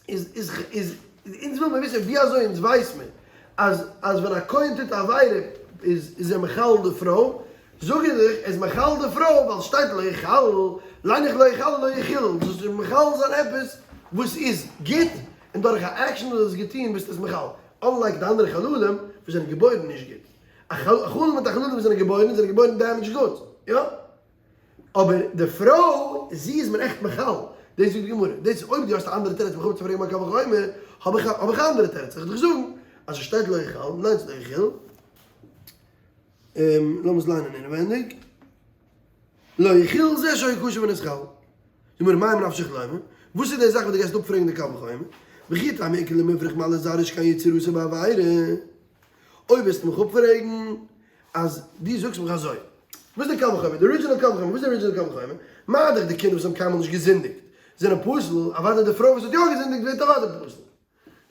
איז איז איז אונז וויל מיר וויסן ווי אזוי אונז ווייס מיר אז אז ווען א כהן טוט א עבירה איז איז ער מחלל די פרוי, זאג איך דיך, ער איז מחלל די פרוי ווייל שטייט לא יחלל, ליין איך לא יחלל לא יחולל, דאס איז מחלל זיין עפעס וואס איז גוט, און דורך א action וואס דו האסט געטון ביסטו עס מחלל, unlike די אנדערע חללים וואס זענען געבוירן נישט גוט, א חלל מיט א חללה וואס זענען געבוירן זענען געבוירן damaged goods, יא? אבער די פרוי זי איז מען עכט מחלל, דאס זאגט די גמרא, דאס איז אויב דו האסט א אנדערע תירוץ מיך אפצופרעגן מיין קל וחומר, האב איך האב איך א אנדערע תירוץ, איך וועל דיך זאגן אז עס שטייט לא יחלל, ניין ס'איז לא יחול, לאמיר עס ליינען אינעווענדיג. לא יחולל זה שהיה כשר ונתחלל. די גמרא מאי אם נפשך לומר, וואס איז די זאך וואס דו גייסט אפפרעגן די קל וחומר? וכי תימא איכא למיפרך מה לזרעו שכן יצירתו בעבירה. אויב וועסטו מיך אפפרעגן אז דו זאגסט מיך אזוי, וואס איז די קל וחומר? די original קל וחומר, וואס איז די original קל וחומר? מה דאך די קינדער וואס האבן קיינמאל נישט געזינדיגט זענען פסול, אוודאי די פרוי וואס האט יא געזינדיגט ווערט אוודאי פסול.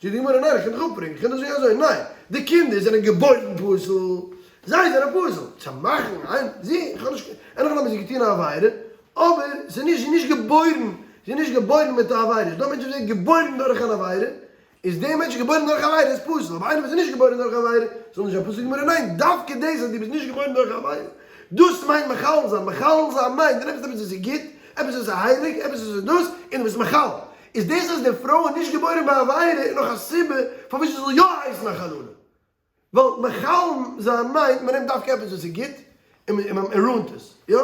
זאגט די גמרא, ניין איך קען דיך אפפרעגן, איך קען דיך זאגן אזוי, ניין, די קינדער זענען געבוירן פסול, זיי זענען פסול, צו מאכן איין, זי, איך האב נישט, אין הכי נמי זי געטון א עבירה, אבער ס'איז נישט, זי איז נישט געבוירן, זי איז נישט געבוירן מיט א עבירה, ס'איז דא מענטשן וואס זענען געבוירן דורך אן עבירה, איז דער מענטש געבוירן דורך א עבירה איז פסול, אבער איינער וואס איז נישט געבוירן דורך א עבירה זאל נישט זיין פסול, זאגט די גמרא, ניין, דווקא דאס אז דו ביסט נישט געבוירן דורך א עבירה, דאס מיינט מחלל זיין, מחלל זיין מיינט דו נעמסט עפעס וואס איז גוט, עפעס וואס איז הייליג, עפעס וואס איז דאס, און דו ביסט מחלל. איז דאס אז די פרוי איז נישט געבוירן ביי עבירה איז נאך א סיבה פארוואס זי זאל יא הייסן א חללה? ווייל מחלל זיין מיינט מען נעמט דווקא עפעס וואס איז גוט און מען ruin ט עס, יא?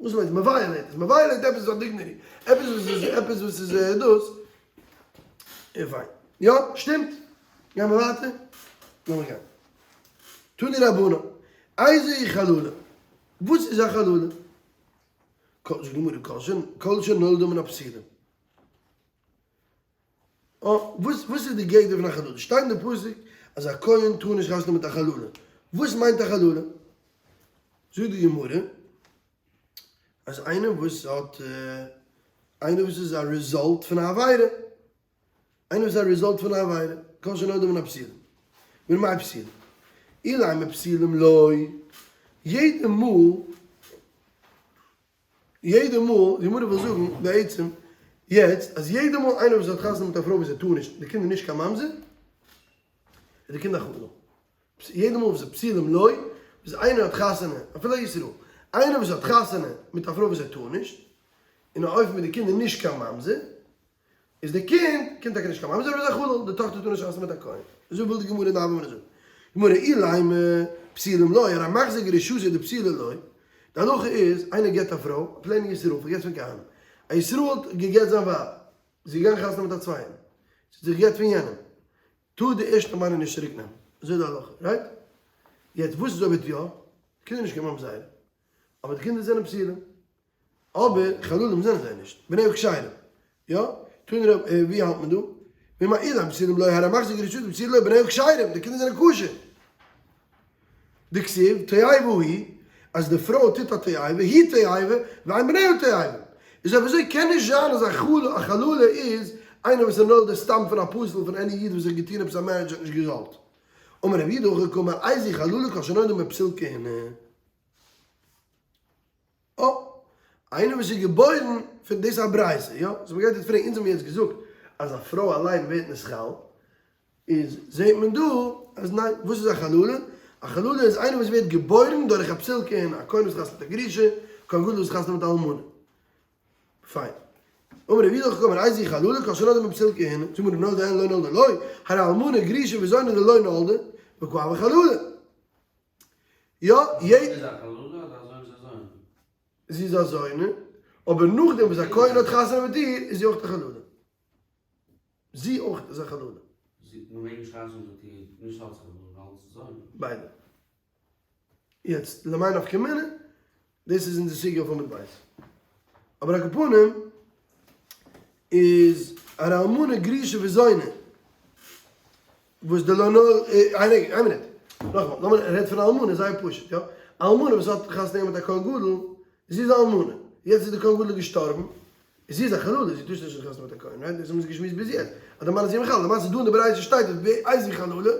וואס מיינט מען violate עס? מען violate עפעס וואס האט dignity, עפעס וואס איז עפעס וואס איז דאס, און פיין. יא? שטימט? גייען מיר ווייטער? לאמיר גיין. תנו רבנן, איזו היא חללה? וואס איז א חללה? זאגט די גמרא, כל שנולדה מן הפסילים. אה, וואס וואס איז די גדר פון א חללה? שטייט אין די פסוק אז א כהן טאר נישט חתונה מיט א חללה. וואס מיינט א חללה? זאגט די גמרא אז איינער וואס האט איינער וואס איז א result פון א עבירה, איינער וואס איז א result פון א עבירה, כל שנולדה מן הפסולים. מן מאי פסולים? אילימא פסולים לו, יעדע מאל יעדע מאל, די גמרא וויל זאגן בעצם יעצט אז יעדע מאל איינער וואס האט חתונה מיט א פרוי וואס ער טאר נישט, די קינד איז נישט קיין ממזר, איז די קינד א חלל. יעדע מאל וואס איז פסולים לו, וואס איינער האט חתונה, אפילו א ישראל, איינער וואס האט חתונה מיט א פרוי וואס ער טאר נישט, אין א אופן ווי די קינד איז נישט קיין ממזר, איז די קינד, קינד טאקע נישט קיין ממזר אבער איז א חלל, די טאכטער טאר נישט חתונה מיט א כהן. אזוי וויל די גמרא אין די הוה אמינא זאגן. גמרא אילימא פסולים לו, הרי מחזיר גרושתו דפסולה לו, די הלכה איז, איינער גט א פרוי, א plain ישראל, פארגעס פון כהנים, א ישראל האט געגט זיין ווייב, זי איז געגאנגען חתונה מיט א צווייטן, זי האט זיך געגט פון יענעם, טאר די ערשטע מאן איר נישט צוריק נעמען, אזוי איז די הלכה, right? יעצט וואס איז אויב ער האט יא? די קינדער נישט קיין ממזרים, אבער די קינדער זענען פסולים. אבער חללים זענען זיי נישט, בניה כשרים. יא? תנו רב, ווי האלט מען דא? ממאי פסולים לו הרי מחזיר גרושתו דפסולה לו בניה כשרים, די קינדער זענען כשר. דכתיב, תועבה היא, אז די פרוי טוט א תועבה, היא תועבה, ואין בניה תועבה. איז אויב אזוי קען נישט זיין אז א חללה איז איינער וואס איז נולד סתם פון א פסול פון any איד וואס האט געטון עפעס א marriage האט נישט געזאלט. אמר רב יהודה הכי קאמר איזו חללה כל שנולדה מפסול כהונה. אה, איינער וואס איז געבוירן פון דאס איז א ברייתא, יא? so מ'גייט יעצט פרעגן, אונז האבן יעצט געזאגט אז א פרוי אליין ווערט נתחלל, איז זעט מען דא אז ניין, וואס איז א חללה? א חללה איז איינער וואס ווערט געבוירן דורך א פסול כהונה, א כהן וואס חתונה מיט א גרושה, כהן גדול וואס חתונה מיט א אלמנה. פיין. אמר רב יהודה הכי קאמר איזו חללה כל שנולדה מפסול כהונה, זאג מיר נולדה אין לא נולדה לא, הרי אלמנה גרושה וזונה דלא נולדה, וקא הויא חללה. יא, זי איז א חללה אדער א זונה? זי איז א זונה. זי איז א זונה, אבער נאכדעם וואס א כהן האט חתונה מיט איר איז זי אויך א חללה. זי אויך איז א חללה. זי מען מעג נישט חתונה מיט איר נישט אלס חללה, אלס זונה. ביידע. יעצט למאי נפקא מינה, דאס איז אונזער סוגיא אויף עמוד ב'. אבער על כל פנים איז הרי אלמנה גרושה וזונה. וואס די לא נ איין רגע, איין מינוט, נאכאמאל, לאמיר רעדן פון אלמנה, זייער פשוט, יא, אלמנה וואס האט חתונה געהאט מיט א כהן גדול, זי איז א אלמנה, יעצט איז די כהן גדול געשטארבן, זי איז א חללה, זי טאר נישט חתונה מיט א כהן, right? דאס האבן מיר געשמועסט ביז יעצט, אז די מאן איז איר מחלל, למעשה דא אין די ברייתא שטייט אז איזו חללה,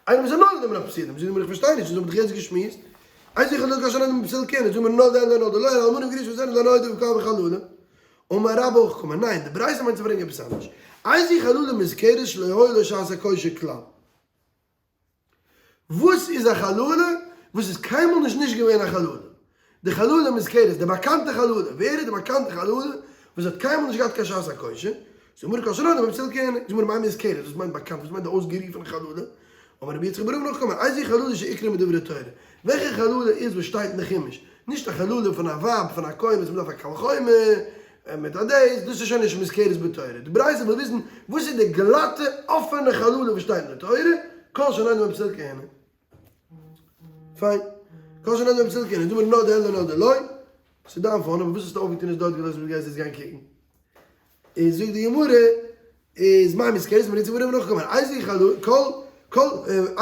איינער וואס איז נולד מן הפסולים, זאגט מיר איך פארשטיי נישט, אונז האבן דאך יעצט געשמועסט, איזו חללה כל שנולדה מפסול כהונה, זאג מיר נולדה אין לא נולדה לא, אלמנה וגרושה וזונה לא נולדה וקא הויא חללה. אמר רבה הכי קאמר, ניין, די ברייתא מיינט צו ברענגען עפעס אנדערש. איזו חללה מוזכרת שלא היה לה שעת הכושר כלל. וואס איז א חללה וואס איז קיינמאל נישט נישט געווען א חללה? די חללה מוזכרת, די באקאנטע חללה, ווער איז די באקאנטע חללה וואס האט קיינמאל נישט געהאט קיין שעת הכושר? זאגט גמרא כל שנולדה מפסול כהונה, זאגט גמרא מאי מוזכרת, וואס מיינט באקאנט, וואס מיינט די אויסגערופענע חללה? אמר רבי יצחק בר אבן הכי קאמר, איזו חללה שעיקרה מדברי תורה, וועלכע חללה איז וואס שטייט אין די חומש? נישט א חללה פון א ווייב פון א כהן וואס מ'דארף א קל וחומר מיט א דעיס, דאס איז שוין נישט מוזכרת בתורה, די ברייתא וויל וויסן וואס איז די גלאטע אפענע חללה וואס שטייט אין די תורה, כל שנולדה מפסול כהונה. פיין. כל שנולדה מפסול כהונה, זאג מיר נולדה אין לא נולדה לא, ס'איז דיין phone, אבער וואס האסטו אויפגעטון איז דארט געלאזט וואס גייסטו יעצט גיין קוקן? איז זאגט די גמרא, איז מאי מוזכרת מיר צו ווארום נאכקומען, איזו חללה, כל, כל,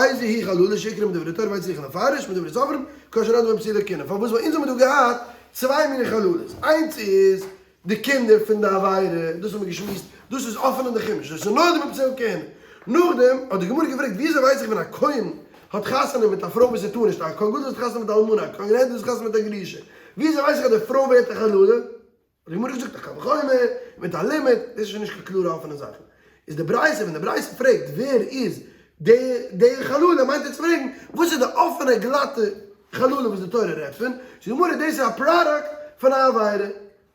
איזו היא חללה שעיקרה מדברי תורה ואין צריכה לפרש מדברי סופרים, כל שנולדה מפסולי כהונה, פארוואס ווייל אונז האבן דא געהאט צוויי מיני חללות, איינס איז די קינדער פון די עבירה, דאס האבן מיר געשמועסט, דאס איז אפען אין די חומש, דאס איז נולדה מפסול כהונה, נאכדעם האט די גמרא געפרעגט וויאזוי ווייס איך ווען א כהן האט חתונה מיט א פרוי וואס ער טאר נישט, א כהן גדול האט חתונה מיט א אלמנה, א כהן גדול האט חתונה מיט א גרושה, וויאזוי ווייס איך אז די פרוי ווערט א חללה? האט די גמרא געזאגט א קל וחומר מיט א לימוד, דאס איז שוין נישט קיין קלארע אפענע זאכן. איז די ברייתא, ווען די ברייתא פרעגט ווער איז די די חללה, מיינט ער צו פרעגן וואס איז די אפענע גלאטע חללה וואס די תורה רעדט פון, זאגט די גמרא דאס איז א product פון א עבירה,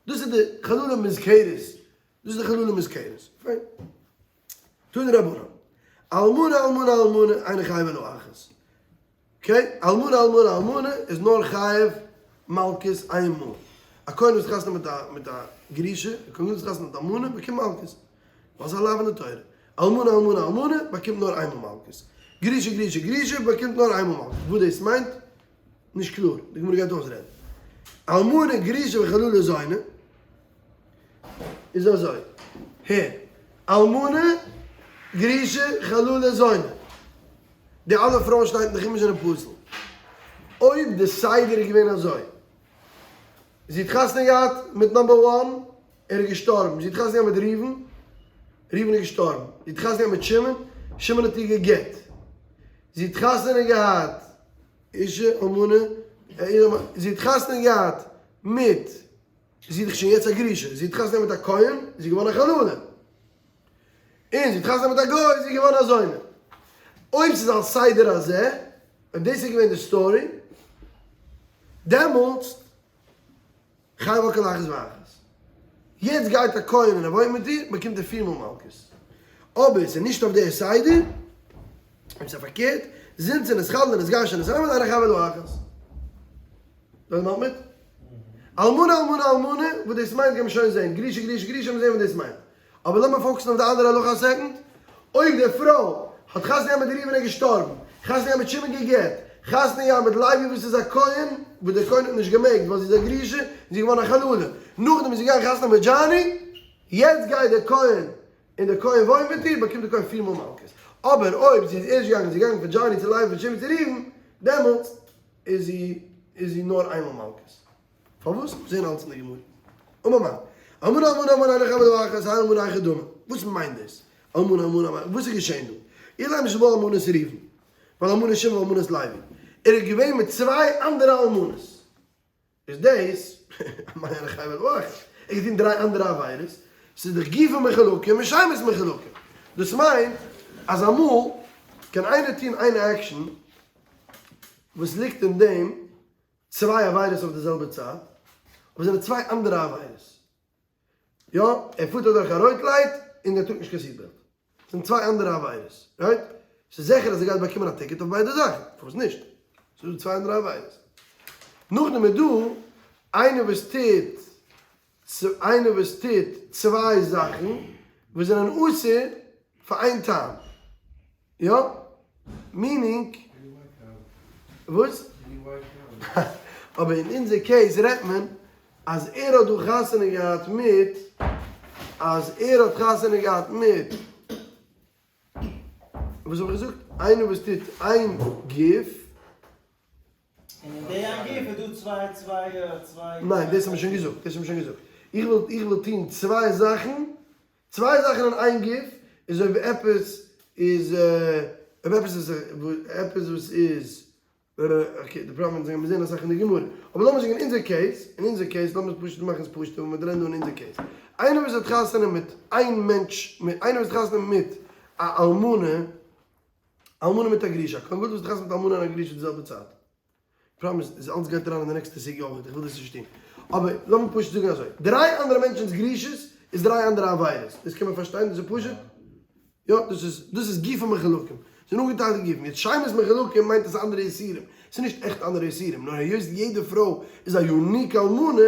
דאס איז די חללה מוזכרת, דאס איז די חללה מוזכרת. פיין. תנו רבנן, אלמנה אלמנה אלמנה אינו חייב אלא אחת. okay, אלמנה אלמנה אלמנה איז נאר חייב מלקות איין מאל. א כהן וואס חתונה מיט א מיט א גרושה, א כהן וואס חתונה מיט א אלמנה באקומט מלקות. ווייל ס'איז א לאו אין די תורה. אלמנה אלמנה אלמנה באקומט נאר איין מאל מלקות. גרושה גרושה גרושה באקומט נאר איין מאל מלקות. וואס דאס מיינט? נישט קלאר. די גמרא גייט אויסרעדן. אלמנה גרושה וחללה זונה, איז אזוי, הער, אלמנה גרושה חללה זונה, די אלע פרויען שטייט אין די חומש זענען פסול, אויב די סדר איז געווען אזוי, זי האט חתונה געהאט מיט number one, ער איז געשטארבן, זי האט חתונה געהאט מיט ראובן, ראובן איז געשטארבן, זי האט חתונה געהאט מיט שמעון, שמעון האט איר גע'גט, זי האט חתונה געהאט, אישה אלמנה, זי האט חתונה געהאט מיט, זי איז דאך שוין יעצט א גרושה, זי האט חתונה געהאט מיט א כהן, זי איז געווארן א חללה, און זי האט חתונה מיט א גוי, זי איז געווארן א זונה. אויב ס'איז על סדר הזה, אויב דאס איז געווען די story, דעמאלטס חייב על כל אחת ואחת. יעצט גייט א כהן און ער וואוינט מיט איר, באקומט ער פיר מאל מלקות. אבער ס'איז נישט אויף די סדר, אויב ס'איז פארקערט, זינתה נתחללה נתגרשה נתארמלה אינה חייבה אלא אחת. דאס מאכט מיט? אלמנה אלמנה אלמנה, וואס דאס מיינט גיימיר שוין זעהן, גרושה גרושה גרושה מיר זעהן וואס דאס מיינט. אבער לאמיר focus ן אויף די אנדערע הלכה א second. אויב די פרוי האט חתונה געהאט מיט ראובן איז געשטארבן, חתונה געהאט מיט שמעון גע'גט, חתונה געהאט מיט לוי וואס איז א כהן, וואס דער כהן האט נישט געמעגט ווייל זי איז א גרושה, און זי איז געווארן א חללה, נאכדעם איז זי געגאנגען חתונה מיט דזשאני, יעצט גייט דער כהן און דער כהן וואוינט מיט איר, באקומט דער כהן פיר מאל מלקות. אבער אויב זי איז ערשט געגאנגען, זי איז געגאנגען פון דזשאני צו לוי פון שמעון צו ראובן, דעמאלטס איז זי נאר איינמאל מלקות. פארוואס? מיר זעהן אלץ אין די גמרא. אמר מר. אלמנה אלמנה אלמנה אינה חייבה אלא אחת האי אלמנה היכי דמי. וואס מיינט דאס? אלמנה אלמנה אלמנה. וואס איז געשעהן דא? אילימא שבא אלמנת ראובן. ואלמנת שמעון ואלמנת לוי. ער איז געווען מיט צוויי אנדערע אלמנות. איז דאס אמאי אינה חייבה אלא אחת. ער האט געטון דריי אנדערע עבירות. ס'איז דאך גופים מחולקים און שמות מחולקים. דאס מיינט אז אמאל קען איינער טון איין action וואס ליגט אין דעם צוויי עבירות אויף די זעלבע צייט, אבער זענען צוויי אנדערע עבירות. יא, ער פארט אדורך א רויט light און ער טראגט נישט קיין seat belt. זענען צוויי אנדערע עבירות, right? ס'איז זיכער אז ער גייט באקומען א ticket אויף ביידע זאכן, פארוואס נישט? ס'איז דא צוויי אנדערע עבירות. נאכדעם איז דא איינער וואס טוט איינער וואס טוט צוויי זאכן וואס זענען אסור פאר איין טעם. יא? meaning וואס? אבער אין אונזער case רעדט מען אז ער האט דא חתונה געהאט מיט אז ער האט חתונה געהאט מיט וואס האב איך געזאגט? איינער וואס טוט איין גוף. און אין די איין גוף איז דא צוויי צוויי צוויי. ניין דאס האט מען שוין געזאגט דאס האט מען שוין געזאגט איך וויל איך וויל טון צוויי זאכן צוויי זאכן אין איין גוף איז אויב עפעס איז אויב עפעס איז עפעס וואס איז okay די פראבלעם איז מיר זעהן אסאך אין די גמרא אבער לאמיר זאגן אין אונזער case אין אונזער case לאמיר פשוט מאכן עס פשוט און מיר דרייען דא אין אונזער case איינער וואס האט חתונה מיט איין מענטש מיט איינער וואס האט חתונה מיט א אלמנה אלמנה מיט א גרושה א כהן גדול וואס האט חתונה מיט אלמנה און א גרושה די זעלבע צייט פראבלעם איז אלץ גייט אריין אין די נעקסטע סוגיא אויך, איך וויל דאס נישט טון. אבער לאמיר פשוט זאגן אזוי, דריי אנדערע מענטשנ'ס גרושות איז דריי אנדערע עבירות, דאס קען מען פארשטיין, דאס איז פשוט, יא, דאס איז, דאס איז גופים מחולקים, ס'איז נאר געטיילטע גופים, יעצט שמות מחולקים מיינט עס אנדערע איסורים, ס'איז נישט עכט אנדערע איסורים, נאר היות יעדע פרוי איז א unique אלמנה,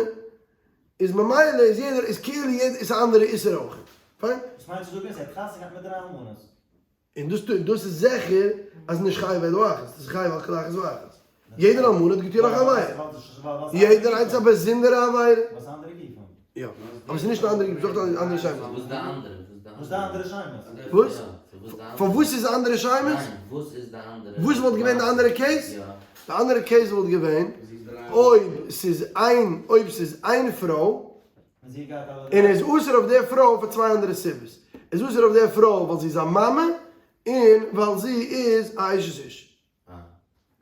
איז ממילא איז יעדער, איז כאילו יעדער, איז א אנדערע איסור אויך. פיין? וואס מיינט צו זאגן אז ער האט חתונה געהאט מיט דריי אלמנות? און דאס דאס איז זיכער אז נישט חייב אלא אחת, דאס איז חייב על כל אחת ואחת. יעדער אלמנה האט געטון נאך עבירה. יעדער איינס א באזונדערע עבירה. וואס אנדערע גופים? יא. אבער ס'איז נישט אנדערע גופים, ס'איז אויך אנדערע שמות. וואס די אנדערע? וואס די אנדערע שמות? וואס? פארוואס איז אנדערע שמות? ניין, וואס איז די אנדערע? וואס וואלט געווען די אנדערע case? יא. די אנדערע case וואלט געווען אויב ס'איז איין, אויב ס'איז איין פרוי, און ער איז אסור אויף דער פרוי פאר צוויי אנדערע סיבות, ער איז אסור אויף דער פרוי ווייל זי איז א מאמע, און ווייל זי איז א אשת איש.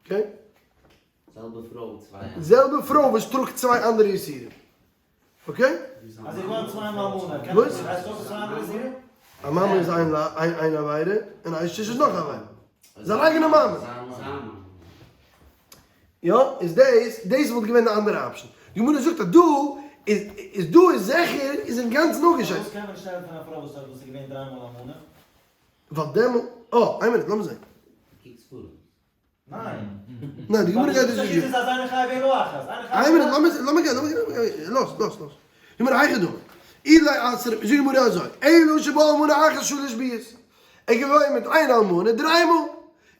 okay? זעלבע פרוי צוויי אנדערע. זעלבע פרוי וואס טראגט צוויי אנדערע איסורים. okay? אז זי וואוינט צוויי מאל מאנאט, קען וואס? הייסט דאס צוויי אנדערע איסורים? א מאמע איז איין עבירה, און א אשת איש איז נאך א עבירה. זיין אייגענע מאמע. יא, איז דאס, דאס וואלט געווען די אנדערע option. די גמרא זאגט אז דא איז, איז דא איז זיכער איז אינגאנצן אפגעשיידט. פארוואס קען מען נישט רעדן פון א פרוי וואס האט וואס איז געווען דריי מאל אלמנה? ווייל דעמאלט, אה, איין מינוט, לאמיר זען. קוק ספרים. ניין. ניין, די גמרא גייט דאס נישט איז אז איינער חייב אלא אחת. איין מינוט, לאמיר זען, לאמיר גיין, לאמיר גיין, לאז, לאז, לאז. די גמרא היכי דמי. אילי אסר, זאגט די גמרא אזוי, אלא שבא אלמנה אחת שלש ביאות. ער געווען מיט איין אלמנה דריי מאל.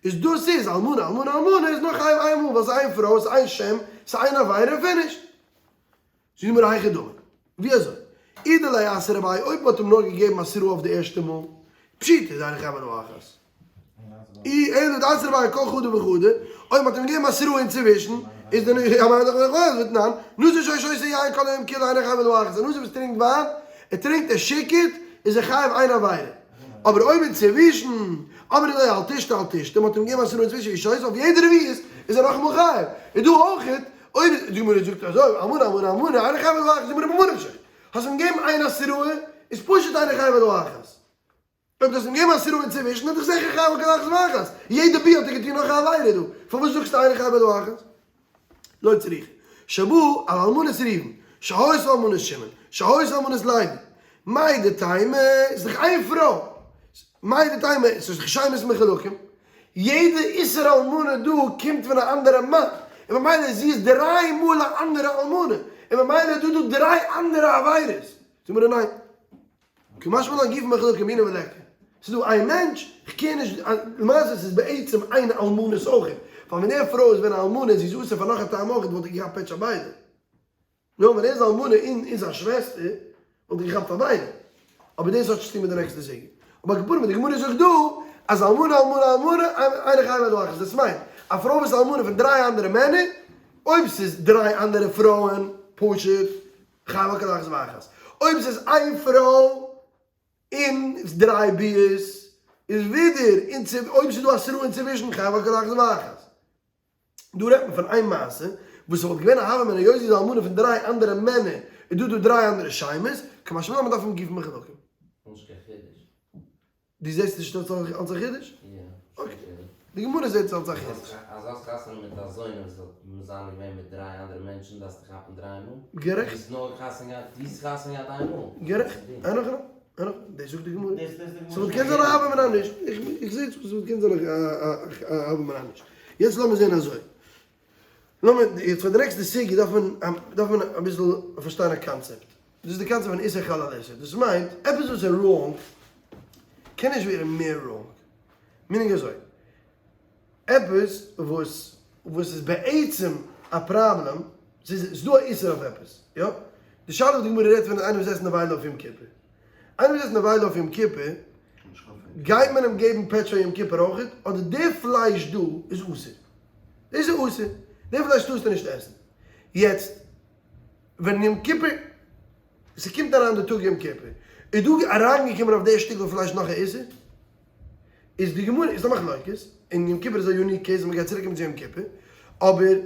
איז דאס איז אלמנה אלמנה אלמנה איז נאר חייב איין מאל ווייל ס'איז איין פרוי ס'איז איין שם ס'איז איין עבירה finish. זאגט די גמרא היכי דמי, ווי אזוי? אי דלא אתרו ביה, אויב מ'האט אים נאר געגעבן התראה אויף די ערשטע מאל, פשיטא איז אינו חייב אלא אחת. אי אלא דאתרו ביה אכל חדא וחדא, אויב מ'האט אים געגעבן התראה אינצווישן, איז די נ א ותנן, נזיר שהיה שותה יין כל היום כולו אינו חייב אלא אחת, א נזיר וואס טרינקט וויין, ער טרינקט ער שיכור'ט, איז ער חייב איין עבירה. אבער אויב אינצווישן, אמרו לו אל תשתה אל תשתה, מ'האט אים געגעבן התראה אינצווישן והוא שותה, אויף יעדע רביעית איז ער נאכאמאל חייב. איז דא אויכעט, אויב די גמרא זאגט אזוי, אלמנה אלמנה אלמנה, אינו חייב אלא אחת, די גמרא ממה נפשך, האסט אים געגעבן איין התראה, איז פשוט אינו חייב אלא אחת. אויב דו האסט אים געגעבן התראה אינצווישן, איז דאך זיכער חייב על כל אחת ואחת. יעדע ביאה האט ער געטון נאך א עבירה דא, פארוואס זאגסטו אינו חייב אלא אחת? לא צריכא. שבא על אלמנת ראובן, שהיתה אלמנת שמעון, שהיתה אלמנת לוי. מהו דתימא, איז דאך איין פרוי. מהו דתימא, ס'איז דאך שמות מחולקים. יעדע איסור אלמנה דא קומט פון א אנדערע מאן, און ממילא זי איז דריי מאל א אנדערע אלמנה, און ממילא איז דא דא דריי אנדערע עבירות. זאג מיר ניין. קא משמע לן גופין מחולקין בעינן וליכא. ס'איז דא איין מענטש, כ'קער נישט, למעשה ס'איז בעצם איין אלמנות אויכעט, ווייל ווען דער פרוי איז ווען א אלמנה זי איז אסור פאר נאך א טעם אויכעט וואלט ער געכאפט פעטש אויף ביידע. נאר ווען ער איז אלמנה און און זיין שוועסטער וואלט ער געכאפט פאר ביידע. אבער דאס האט נישט צוטון מיט די נעקסטע סוגיא. אבער על כל פנים די גמרא זאגט דא אז אלמנה אלמנה אלמנה אינו חייב אלא אחת דאס מיינט א פרוי וואס איז אלמנה פון דריי אנדערע מענער אויב ס'איז דריי אנדערע פרויען פשוט חייב על כל אחת ואחת. אויב ס'איז איין פרוי און דריי ביאות איז ווידער און אויב ס'איז דא התראה אינצווישן חייב על כל אחת ואחת. דא רעדט מען פון איין מעשה וואס ס'וואלט געווען א הוה אמינא היות זי איז אלמנה פון דריי אנדערע מענער איז דא דא דריי אנדערע שמות, קא משמע לן מ'דארף האבן גופין מחולקים. נישט קיין חידוש. דו זעסט נישט אלס אלס א חידוש? יא. okay. די גמרא זעט עס אלס א חידוש. אז האסט חתונה מיט א זונה וואס האט מזנה געווען מיט דריי אנדערע מענטשן דארפסטו כאפן דריי מאל? גערעכט. ביסט נאר חתונה געהאט, דו האסט חתונה געהאט איין מאל. גערעכט. איין נאך איין נאך. דאס זאגט די גמרא. דאס איז די גמרא. ס'וואלט געקענט זיין א הוה אמינא נישט. איך זע ס'וואלט געקענט זיין א הוה אמינא נישט. יעצט לאמיר זען אזוי. לאמיר, יעצט פאר די נעקסטע סוגיא דארף מען, דארף מען אביסל פארשטיין א קאנצעפט. דאס איז די קאנצעפט פון איסור חל על איסור. דאס מיינט, עפעס וואס איז wrong, קען נישט ווערן מער wrong. meaning אזוי, עפעס וואס, וואס איז בעצם א פראבלעם, ס'איז, ס'איז דא א איסור אויף עפעס, יא? די שאלה וואס די גמרא רעדט פון איז איינער וואס עסט נבילה אויף יום כיפור. איינער וואס עסט נבילה אויף יום כיפור, גייט מען אים געבן פעטש פאר יום כיפור אויכעט, אדער די פלייש דא איז אסור? דאס איז אסור, די פלייש טארסטו נישט עסן. יעצט, ווען יום כיפור, ס'קומט אריין די טאג יום כיפור, איז דא אריינגעקומען אויף די שטיקל פלייש נאך א איסור? איז די גמרא, איז א מחלוקת, און יום כיפור איז א unique case, מ'גייט צוריק קומען צו יום כיפור, אבער,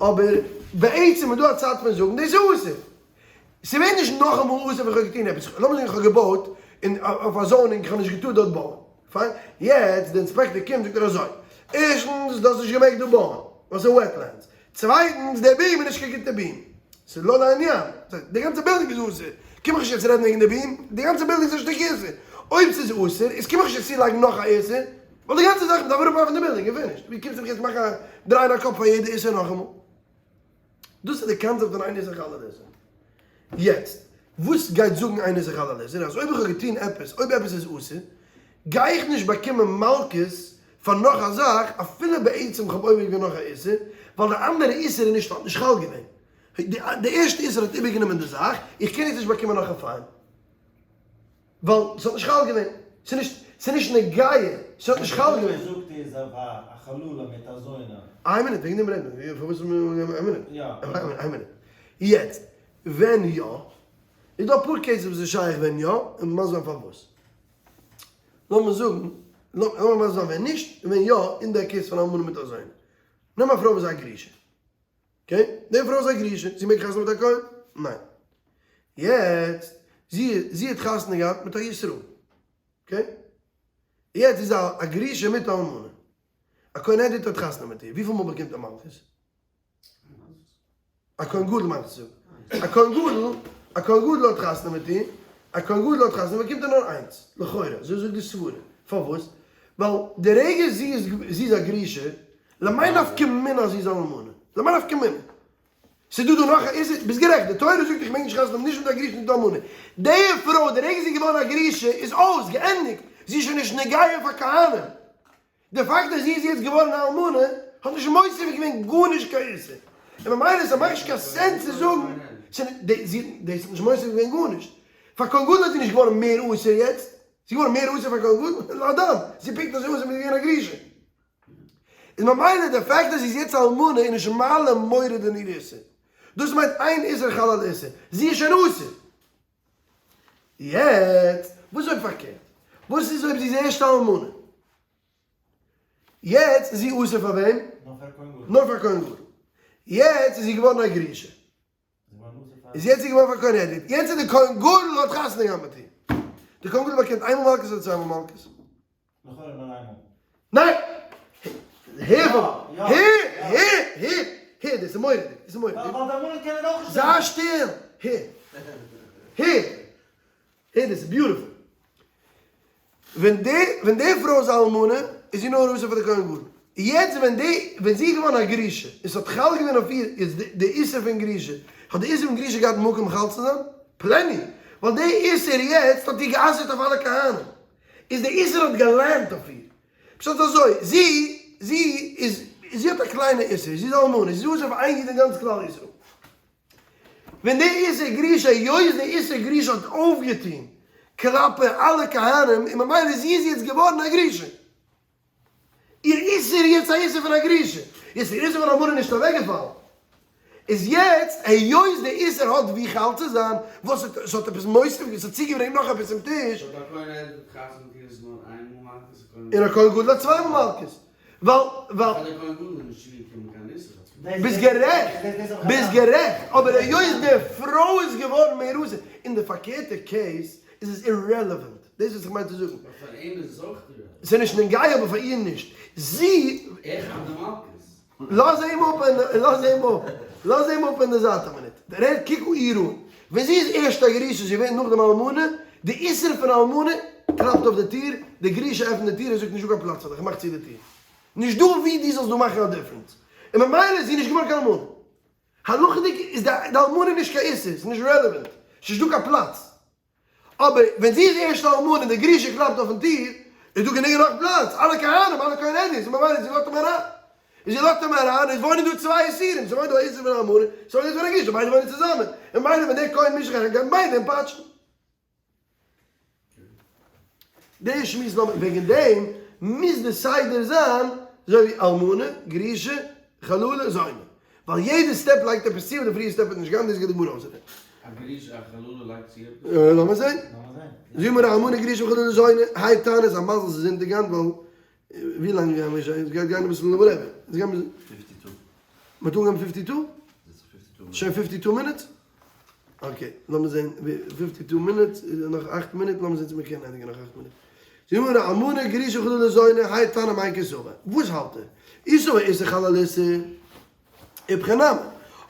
אבער בעצם איז דא א צד פון זאגן דאס איז אסור. ס'ווערט נישט נאכאמאל אסור ווען כ'האב געטון עפעס, לאמיר זאגן איך האב געבויט אין אויף א zoning איך האב נישט געטארט דארט בויען, פיין, יעצט די אינספעקטאר קומט זאגט ער אזוי, ערשטנס דו האסט נישט געמעגט דא בויען ווייל ס'איז wetlands, צווייטנס די beam איז נישט קיין גוטע beam, ס'איז לא לעניין, די גאנצע בילדינג איז אסור, קום איך נישט יעצט רעדן וועגן די beam, די גאנצע בילדינג איז א שטיק איסור, אויב ס'איז אסור איז קום איך נישט יעצט צולייגן נאך א איסור, ווייל די גאנצע זאך מ'דארף אראפווארפן די בילדינג און finish, ווי קומסטו מיך יעצט מאכן א דרייען א קאפ פאר יעדע איסור נאכאמאל? דאס איז די קאנצעפט פון אין איסור חל על איסור. יעצט, וואס גייט זאגן אין איסור חל על איסור? אז אויב איך האב געטון עפעס, אויב עפעס איז אסור, גיי איך נישט באקומען מלקות פאר נאך א זאך, אפילו בעצם איך האב עובר געווען נאך א איסור, ווייל די אנדערע איסור איז נישט, האט נישט חל געווען. די ערשטע איסור האט איבערגענומען די זאך, איך קען יעצט נישט באקומען נאך א fine. ווייל ס'האט נישט חל געווען. ס'איז נישט, ס'איז נישט נוגע, ס'האט נישט חל געווען. וואס זאגט איז אויף א חללה מיט א זונה. איין מינוט, וועגן דעם רעדט מען, פארוואס איין מינוט, יא. איין מינוט. יעצט, ווען יא, איז דא אפאר cases וואס איז שייך ווען יא, און מסביר זיין פארוואס. לאמיר זאגן, לאמיר מסביר זיין ווען נישט, און ווען יא, אין די case פון אלמנה מיט א זונה. נעם א פרוי וואס איז א גרושה. okay? די פרוי איז א גרושה, זי מעג חתונה מיט א כהן? ניין. יעצט, זי זי האט חתונה געהאט מיט א ישראל. okay? יעצט איז א א גרושה מיט א אלמנה. א כהן הדיוט האט חתונה מיט איר, וויפיל מאל באקומט ער מלקות? א כהן גדול מיין איך צו זאגן. א כהן גדול, א כהן גדול האט חתונה מיט איר, א כהן גדול האט חתונה באקומט ער נאר איינס, לכאורה, אזוי זאגט די סברה. פארוואס? ווייל די רגע זי איז זי איז א גרושה, למאי נפקא מינה אז זי איז אן אלמנה? למאי נפקא מינה? ס'איז דא דא נאך א איסור, ביסט גערעכט, די תורה זאגט איך מעג נישט חתונה האבן נישט מיט א גרושה נישט מיט א אלמנה. די פרוי די רגע זי איז געווארן א גרושה איז אויס, געענדיגט, זי איז שוין נישט נוגע פאר כהנים. די פאקט אז זי איז יעצט געווארן א אלמנה האט נישט מוסיף געווען גארנישט קיין איסור. און ממילא ס'מאכט נישט קיין sense צו זאגן. זי, דאס האט נישט מוסיף געווען גארנישט. פאר כהן גדול איז זי נישט געווארן מער אסור יעצט. זי איז געווארן מער אסור פאר כהן גדול? להדם, זי פונקט אזוי אסור ווי זי איז געווען א גרושה. איז ממילא די fact אז זי איז יעצט א אלמנה איז נישט מעלה מוריד אין איר איסור. דאס מיינט אין איסור חל על איסור. זי איז שוין אסור. יעצט, וואס אויב פארקערט? וואס איז אויב זי איז ערשט א אלמנה? יעצט איז זי אסור פאר וועם? נאר פאר כהן גדול. יעצט איז זי געווארן א גרושה. איז יעצט זי געווארן פאר כהן הדיוט. יעצט איז די כהן גדול האט חתונה געהאט מיט איר. די כהן גדול באקומט איינמאל מלקות אדער צוויי מאל מלקות? לכאורה נאר איינמאל. ניין! הער פאר הער הער הער הער דאס איז מורא'דיג דאס איז מורא'דיג. ווייל די אלמנה קען ער אויך נישט. זיי שטיל! הער הער הער דאס איז beautiful. ווען די ווען די פרוי איז א אלמנה איז זי נאר אסור פאר די כהן גדול. יעצט ווען די ווען זי איז געווארן א גרושה און ס'האט חל געווען אויף איר איז די די איסור פון גרושה האט די איסור פון גרושה געהאט מקום חל צו זיין? plenty! ווייל די איסור יעצט האט איר גע'אסר'ט אויף אלע כהנים. איז די איסור האט געלערנט אויף איר. פשט איז אזוי, זי זי איז זי האט א קליינע איסור, זי איז אלמנה, זי איז אסור פאר איין איד אין גאנץ כלל ישראל. ווען די איסור גרושה, היות די איסור גרושה האט אויפגעטון כלפי אלע כהנים, און ממילא זי איז יעצט געווארן א גרושה. איר איסור איז יעצט א איסור פון א גרושה. יעצט איר איסור פון אלמנה איז נישט אוועקגעפאלן. איז יעצט היות די איסור האט ווי חל צו זיין, וואס האט עס האט עפעס מוסיף געווען, עס האט צוגעברענגט נאך עפעס צום טיש. סאו ביי כהן הדיוט חתונה מיט איר איז נאר איין מאל מלקות? און א כהן גדול האט צוויי מאל מלקות. ווייל ווייל. פאר די כהן גדול איז נישט צוגעקומען קיין איסור חוץ פון דעם. ביסט גערעכט, ביסט גערעכט, אבער היות די פרוי איז געווארן מער אסור, אין די פארקערטע case איז עס irrelevant, דאס וואס איך מיין צו זאגן. באט פאר אים איז עס אויך irrelevant. ס'איז נישט נוגע אבער פאר איר נישט. זי. ער כאפט די מלקות. לאז אים אפ אין לאז אים אפ לאז אים אפ אין די זייט א מינוט. דער ער קוק איר אן. ווען זי איז ערשט א גרושה זי ווערט נאכדעם אלמנה, די איסור פון אלמנה קלאפט אויף די טיר, די גרושה עפנט די טיר און זאגט נישט דא קיין פלאץ פאר דיך, מאך צו די טיר. נישט דא ווי דו זאלסט דא מאכן א difference. און ממילא איז זי נישט געווארן קיין אלמנה. הלכה'דיג איז די אלמנה נישט קיין איסור, ס'איז נישט relevant. ס'נישט דא קיין פלאץ. אבער ווען זי איז ערשט א אלמנה און די גרושה קלאפט אויפן טיר, איז דא גענוג נאך פלאץ, אלע כהנים, אלע כהן הדיוט, און ממילא זי לאזט אים אריין. און זי לאזט אים אריין, איז וואוינען דא צוויי איסורים, ס'וואוינט דא א איסור פון אלמנה, ס'וואוינט דא פון א גרושה, ביידע וואוינען צוזאמען, און ממילא ווען דער כהן מישט זיך אריין גייען ביידע אים פאטשן. די שמועס לאמיר, וועגן דעם מוז די סדר זיין אזוי ווי אלמנה, גרושה, חללה, זונה. ווייל יעדע step לייגט עפעס צו וואס די פריערע step האט נישט געהאט, דאס גייט די גמרא אויסרעדן. א גרושה א חללה לייגט צו עפעס? לאמיר זען. זאג מיר אלמנה גרושה וחללה זונה, האי תנא איז א מזל ס'איז אונטערגאנג ווייל ווי לאנג גייען מיר שוין? עס גייט גיין אביסל whatever. עס גייט מיר. fifty two. מ'האט אנגעהויבן fifty two? שוין fifty two minutes? okay, לאמיר זען, fifty two minutes, נאך אכט מינוט, לאמיר זען צו מיר קענען ענדיגן נאך אכט מינוט. זאג מיר אלמנה גרושה וחללה זונה, האי תנא מאי קסבר? וואס האלט ער? אי סבר איסור חל על איסור? איפכא נמי.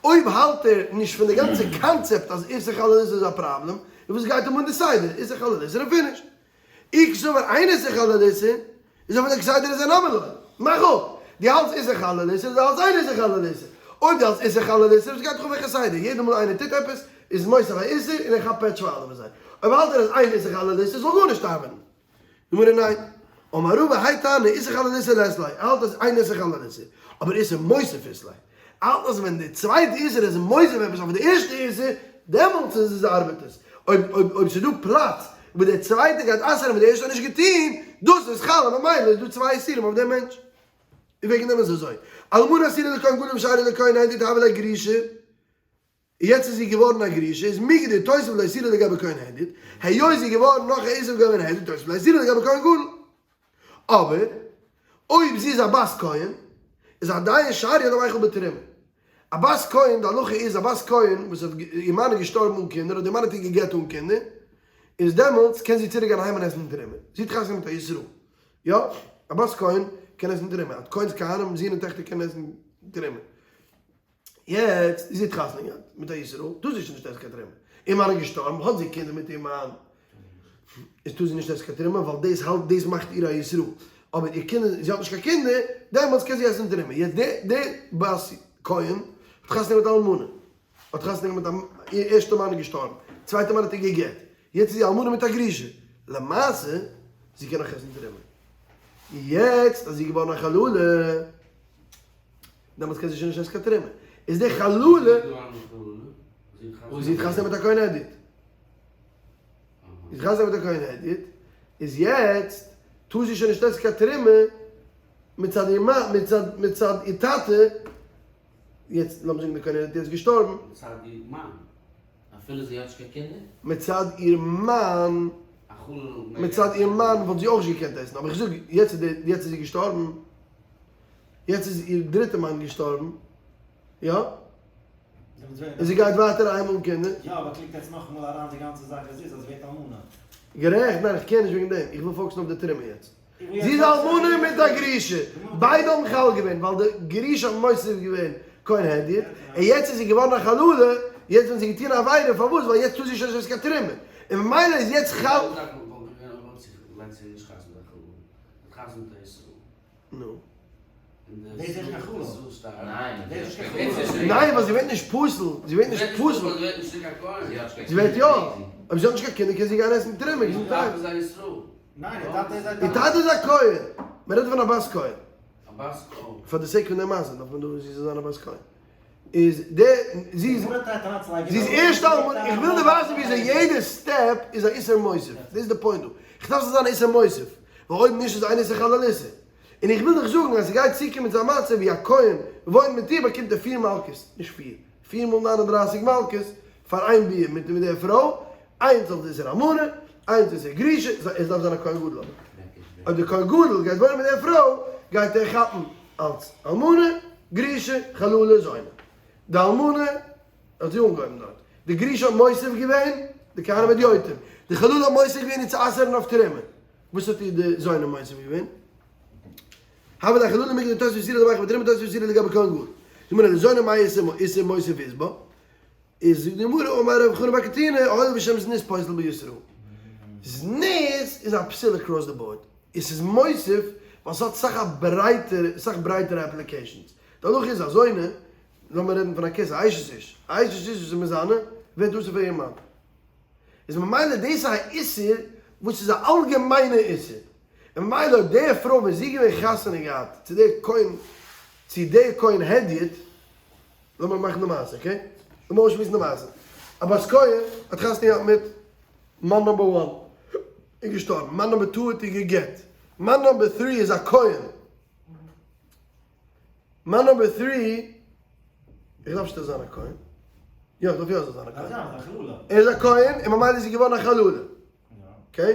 אויב האלט ער נישט פון די גאנצע קאנצעפט אז איסור חל על איסור איז א פראבלעם, איז וואס גייט אים אן די סדר? איסור חל על איסור און finish. אי קסבר אין איסור חל על איסור, איז אבער די כסדר איז א נאמען לוי. מאך אפ! דו האלטסט איסור חל על איסור, דו האלטסט אין איסור חל על איסור. אויב דו האלטסט איסור חל על איסור, וואס גייט דיך אן וועלכע סדר? יעדע מאל איינער טוט עפעס, איז מוסיף א איסור און ער כאפט פעטש פאר אלע פון זיי. אויב האלט ער אז אין איסור חל על איסור, זאל גארנישט ארבעטן. גמרא ניין. אמר רבא האי תנא איסור חל על איסור לית ליה, ער האלט אז אין איסור חל על איסור, אבער איסור מוסיף אית ליה. ער האלט אז ווען די צווייטע איסור איז מוסיף עפעס אויף די ערשטע איסור, דעמאלטס איז עס ארבעט עס. אויב אויב אויב ס'איז דא פלאץ וואו דער צווייטער גייט אסר'ן וואס דער ערשטער האט נישט געטון, דאס איז חל און ממילא איז דא צוויי איסורים אויף דעם מענטש. און וועגן דעם איז אזוי, אלמנה אסורה לכהן גדול ושארה לכהן הדיוט הויא לה גרושה, יעצט איז זי געווארן א גרושה, איז מיגו דאיתותב לה איסורא לגבי כהן הדיוט, היות זי איז געווארן נאך א איסור לגבי כהן הדיוט, איתותב לה איסורא לגבי כהן גדול. אבער אויב זי איז א בת כהן, איז עדיין שריא למיכל בתרומה. א בת כהן, די הלכה איז א בת כהן וואס האט איר מאן איז געשטארבן אן קינדער, אדער איר מאן האט איר גע'גט אן קינדער, איז דעמאלטס קען זי צוריק גיין אהיים און עסן תרומה. זי האט חתונה מיט א ישראל. יא, א בת כהן קען עסן תרומה. א כהן'ס כהנים זין און טעכטער קענען עסן תרומה. יעצט זי האט חתונה געהאט מיט א ישראל, טאר זי שוין נישט עסן קיין תרומה, איר מאן איז געשטארבן, האט זי קינדער מיט איר מאן, איז טאר זי נישט עסן קיין תרומה, ווייל דאס האלט, דאס מאכט איר א ישראל, אבער איר קינדער, זי האט נישט קיין קינדער, דעמאלטס קען זי עסן תרומה, יעצט די די בת כהן האט חתונה געהאט מיט א אלמנה, האט חתונה געהאט מיט א, איר ערשטע מאן איז געשטארבן, צווייטע מאן האט איר גע'גט, יעצט איז זי אלמנה מיט א גרושה, למעשה זי קען נאך עסן תרומה, יעצט אז זי איז געווארן א חללה. דעמאלטס קען זי שוין נישט עסן קיין תרומה. איז די חללה. זי האט חתונה מיט א כהן הדיוט. זי האט חתונה מיט א כהן הדיוט, איז יעצט טאר זי שוין נישט עסן קיין תרומה מצד איר מאן, מצד מצד איר טאטע, יעצט לאמיר זאגן די כהן הדיוט איז געשטארבן. מצד איר מאן. אפילו זי האט נישט קיין קינדער? מצד איר מאן, מצד איר מאן וואלט זי אויך נישט געקענט עסן, אבער איך זאג, יעצט איז די, יעצט איז זי געשטארבן, יעצט איז איר דריטע מאן געשטארבן, יא? און זי גייט ווייטער אהיים אן קינדער. יא, אבער קליקט יעצט נאכאמאל אריין די גאנצע זאך איז אז זי ווערט אלמנה. גערעכט, ניין איך קער נישט וועגן דעם, איך וויל focus ן אויף די תרומה יעצט. זי איז אלמנה מיט א גרושה, ביידע האבן חל געווען, ווייל די גרושה האט מוסיף געווען כהן הדיוט, און יעצט איז זי געווארן א חללה, יעצט ווען זי געטון א עבירה, פארוואס? ווייל יעצט טאר זי שוין נישט עסן קיין תרומה, און ממילא איז יעצט חל. נו. ניין ווייל זי ווערט נישט פסול, זי ווערט נישט פסול, זי ווערט יא, אויב זי האט נישט קיין קינדער קען זי גיין עסן תרומה, געזונטהייט. איר טאטע איז א כהן, מען רעדט פון א בת כהן. פאר די sake פון די מעשה דארף מען דא זי זאל זיין א בת כהן. איז די, זי איז, זי איז ערשט אלמנה, איך וויל דיר ווייזן וויאזוי יעדע step איז א איסור מוסיף, דאס איז די point דא, איך דארף ס'זאל זיין א איסור מוסיף, ווייל אויב נישט איז אין איסור חל על איסור. און איך וויל דיך זאגן אז ס'גייט צוקומען צו א מצב ווי א כהן וואוינט מיט איר באקומט ער פיר מלקות, נישט פיר, פיר מאל 39 מלקות פאר איין ביאה מיט מיט דער פרוי, איינס אלס איסור אלמנה, איינס איסור גרושה, עס דארף זיין א כהן גדול אבער. אויב דער כהן גדול גייט וואוינען מיט דער פרוי גייט ער כאפן אלס אלמנה, גרושה, חללה, זונה. די אלמנה האט זי אנגעהויבן דארט. די גרושה האט מוסיף געווען, די כהנים הדיוטים. די חללה האט מוסיף געווען איר צו אסר'ן אויף תרומה. וואס האט איר די זונה מוסיף געווען? הוה ליה חללה מיגלא תוסיף איסורא דמחוי בתרומה תוסיף איסורא לגבי כהן גדול. זאגט מען אז די זונה מאי איסור מוסיף איז בה. איז זאגט די גמרא אמר רב חנא בר קטינא הואיל ושם זנות פוסל בישראל. זנות איז א פסול across the board. עס איז מוסיף ווייל ס'האט סאך א ברייטער סאך ברייטערע applications. די הלכה איז א זונה, לאמיר רעדן פון א case א אשת איש, א אשת איש וואס איז מזנה ווערט אסור פאר איר מאן. איז ממילא דאס איז א איסור וואס איז א אלגעמיינע איסור, און ממילא אויב די פרוי ווען זי געווען חתונה געהאט צו די כהן צו די כהן הדיוט, לאמיר מאכן די מעשה okay? לאמיר אויסשמועסן די מעשה, א בת כהן האט חתונה געהאט מיט מאן number one, איז געשטארבן, מאן number two האט איר גע'גט, מאן number three איז א כהן, מאן number three, איך דארף נישט ער זאל זיין א כהן, יא איך דארף יא ער זאל זיין א כהן, ער איז א כהן און ממילא איז זי געווארן א חללה, okay?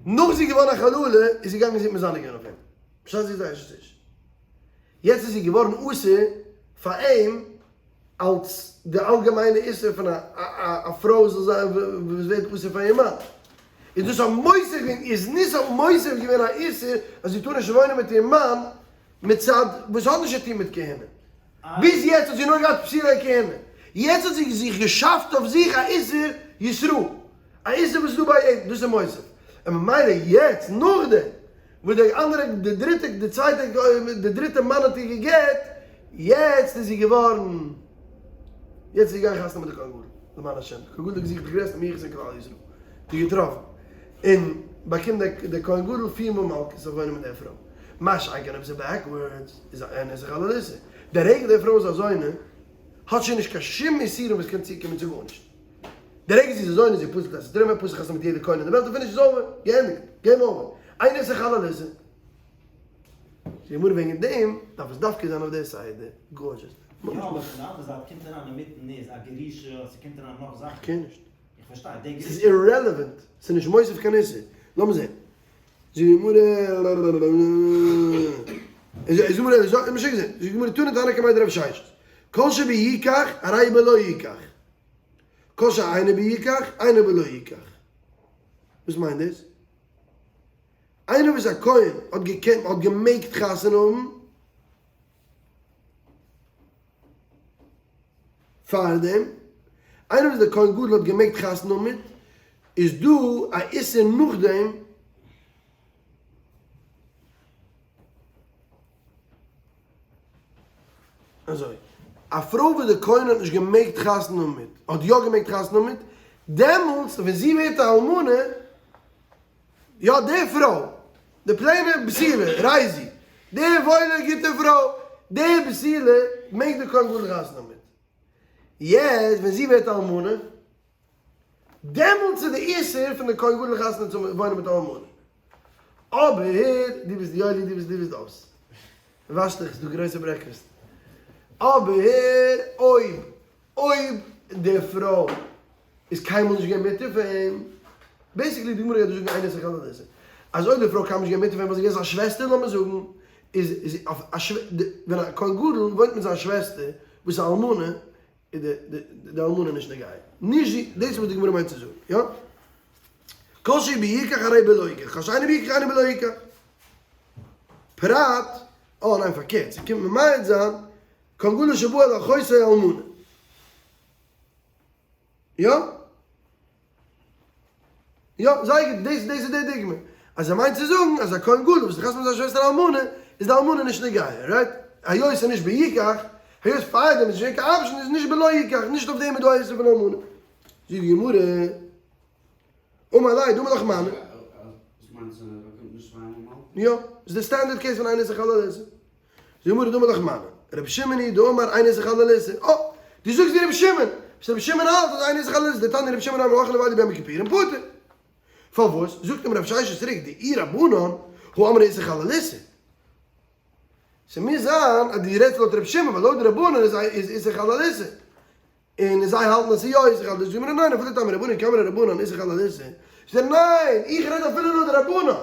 נאך זי איז געווארן א חללה איז זי געגאנגען זי האט מזנה געווען אויף אים, בשעת זי איז א אשת איש, יעצט איז זי געווארן אסור פאר אים אלס די אלגעמיינע איסור פון א פרוי זאל זיין וואס ווערט אסור פאר איר מאן, איז דאס א מוסיף געווען, איז נישט א מוסיף געווען א איסור אז זי טאר נישט וואוינען מיט איר מאן מצד וואס האט נישט צו טון מיט כהונה, ביז יעצט האט זי נאר געהאט פסולי כהונה, יעצט האט זי זיך געשאפט אויף זיך א איסור ישראל, א איסור וואס איז דא ביי יעדן, דאס איז מוסיף, און ממילא יעצט נאכדעם וואס די אנדערע די דריטע די צווייטע די דריטע מאן האט איר גע'גט, יעצט איז זי געווארן יעצט איז זי געגאנגען חתונה מיט די כהן גדול, למען השם, די כהן גדול האט געזוכט די גרעסטע מיוחס אין כלל ישראל, האט איר געטראפן, און באקומט די כהן גדול פיר מאל מלקות אויף וואוינען מיט די פרוי, מה שאין כן אויב ס'איז backwards איז א אין איסור חל על איסור, די רגע די פרוי איז א זונה האט שוין נישט קיין שום איסורים וואס קען צוקומען צו גארנישט. די רגע זי איז א זונה איז זי פסול לעשות תרומה, פסול חתונה מיט יעדע כהן אין די וועלט און finish איז over, געענדיגט, game over, אין איסור חל על איסור. די גמרא וועגן דעם דארף עס דווקא זיין אויף די סדר, gorgeous. יא אבער פון די אנדערע זייט קומט אריין אינמיטן איז א גרושה, ס'קומט אריין נאך זאכן. איך קען נישט. איך פארשטיי, די גרושה. ס'איז irrelevant, ס'איז נישט מוסיף קיין איסור. לאמיר זען. זאגט די גמרא, זאגט די גמרא, זאגט די גמרא, תנא תנא קמיה דרב ששת, כל שביקח הרי בלא יקח. כל שאינו ביקח, אינו בלא יקח. וואס מיינט דאס? איינער וואס א כהן האט געקענט, האט געמעגט חתונה האבן פארדעם, איינער וואס דער כהן גדול האט געמעגט חתונה האבן מיט, איז דא א איסור נאכדעם, אזוי, א פרוי וואס דער כהן האט נישט געמעגט חתונה האבן מיט, האט יא געמעגט חתונה האבן מיט, דעמאלטס ווען זי ווערט א אלמנה, יא די פרוי, די plain ע בתולה, רייזי, די וואוילע גוטע פרוי, די בתולה מעג דער כהן גדול חתונה האבן מיט. יעצט ווען זי ווערט אלמנה, דעמאלטס איז די איסור פון די כהן גדול חתונה צו וואוינען מיט א אלמנה. אבער דו ביסט יואלי דו ביסט דו ביסט אויס. וואש דיך, ס'איז דא גרויסע breakfast. אבער אויב אויב די פרוי איז קיינמאל נישט געווען מותר פאר אים, basically די גמרא גייט דא זאגן איין איסור חל על איסור, אז אויב די פרוי קיינמאל נישט געווען מותר פאר אים ווייל זי איז געווען זיין שוועסטער לאמיר זאגן, איז איז אויף א שווע ווען א כהן גדול וואוינט מיט זיין שוועסטער וואס איז א אלמנה, איז די די אלמנה נישט נוגע. נישט זי, דאס איז וואס די גמרא מיינט צו זאגן, יא? כל שהוא ביקח הרי בלא יקח, כל שאינו ביקח אינו בלא יקח. פרט, אה ניין פארקערט, ס'קומט ממעט זיין, כהן גדול שבא אל אחותו אלמנה. יא? יא, זייער גוט, דאס דאס איז די דוגמא. אז ער מיינט צו זאגן אז א כהן גדול וואס איז חתונה מיט זיין שוועסטער אלמנה, איז די אלמנה נישט נוגע, right? היות ס'איז נישט ביקח, היות פארדעם איז נישט געווען קיין option, איז נישט בלא יקח, נישט אויף דעם איז דא א איסור פון אלמנה. זאגט די גמרא, אמר ליה, דאמר לך מני. וואס מיינט עס אז ער באקומט נישט צוויי מאל מלקות? יא, איז די standard case פון אין איסור חל על איסור. זאגט די גמרא דאמר לך מני, רבי שמעון היא דאמר אין איסור חל על איסור, אה! דו זאגסט ווי רבי שמעון! וואס רבי שמעון האלט אז אין איסור חל על איסור, דתניא רבי שמעון אומר האוכל נבילה ביום הכיפורים פטור. פארוואס? זאגט אים רב ששת צוריק, דאי רבנן הא אמרי איסור חל על איסור. ס'מוז זיין אז דו רעדסט לויט רבי שמעון, ווייל לויט די רבנן איז איסור חל על איסור. און זיי האלטן אז ס'איז יא איסור חל על איסור, זאגט מען ניין אפילו לטעמא רבנן כי אמרי רבנן איסור חל על איסור, זאגט ער ניין איך רעד אפילו לויט די רבנן,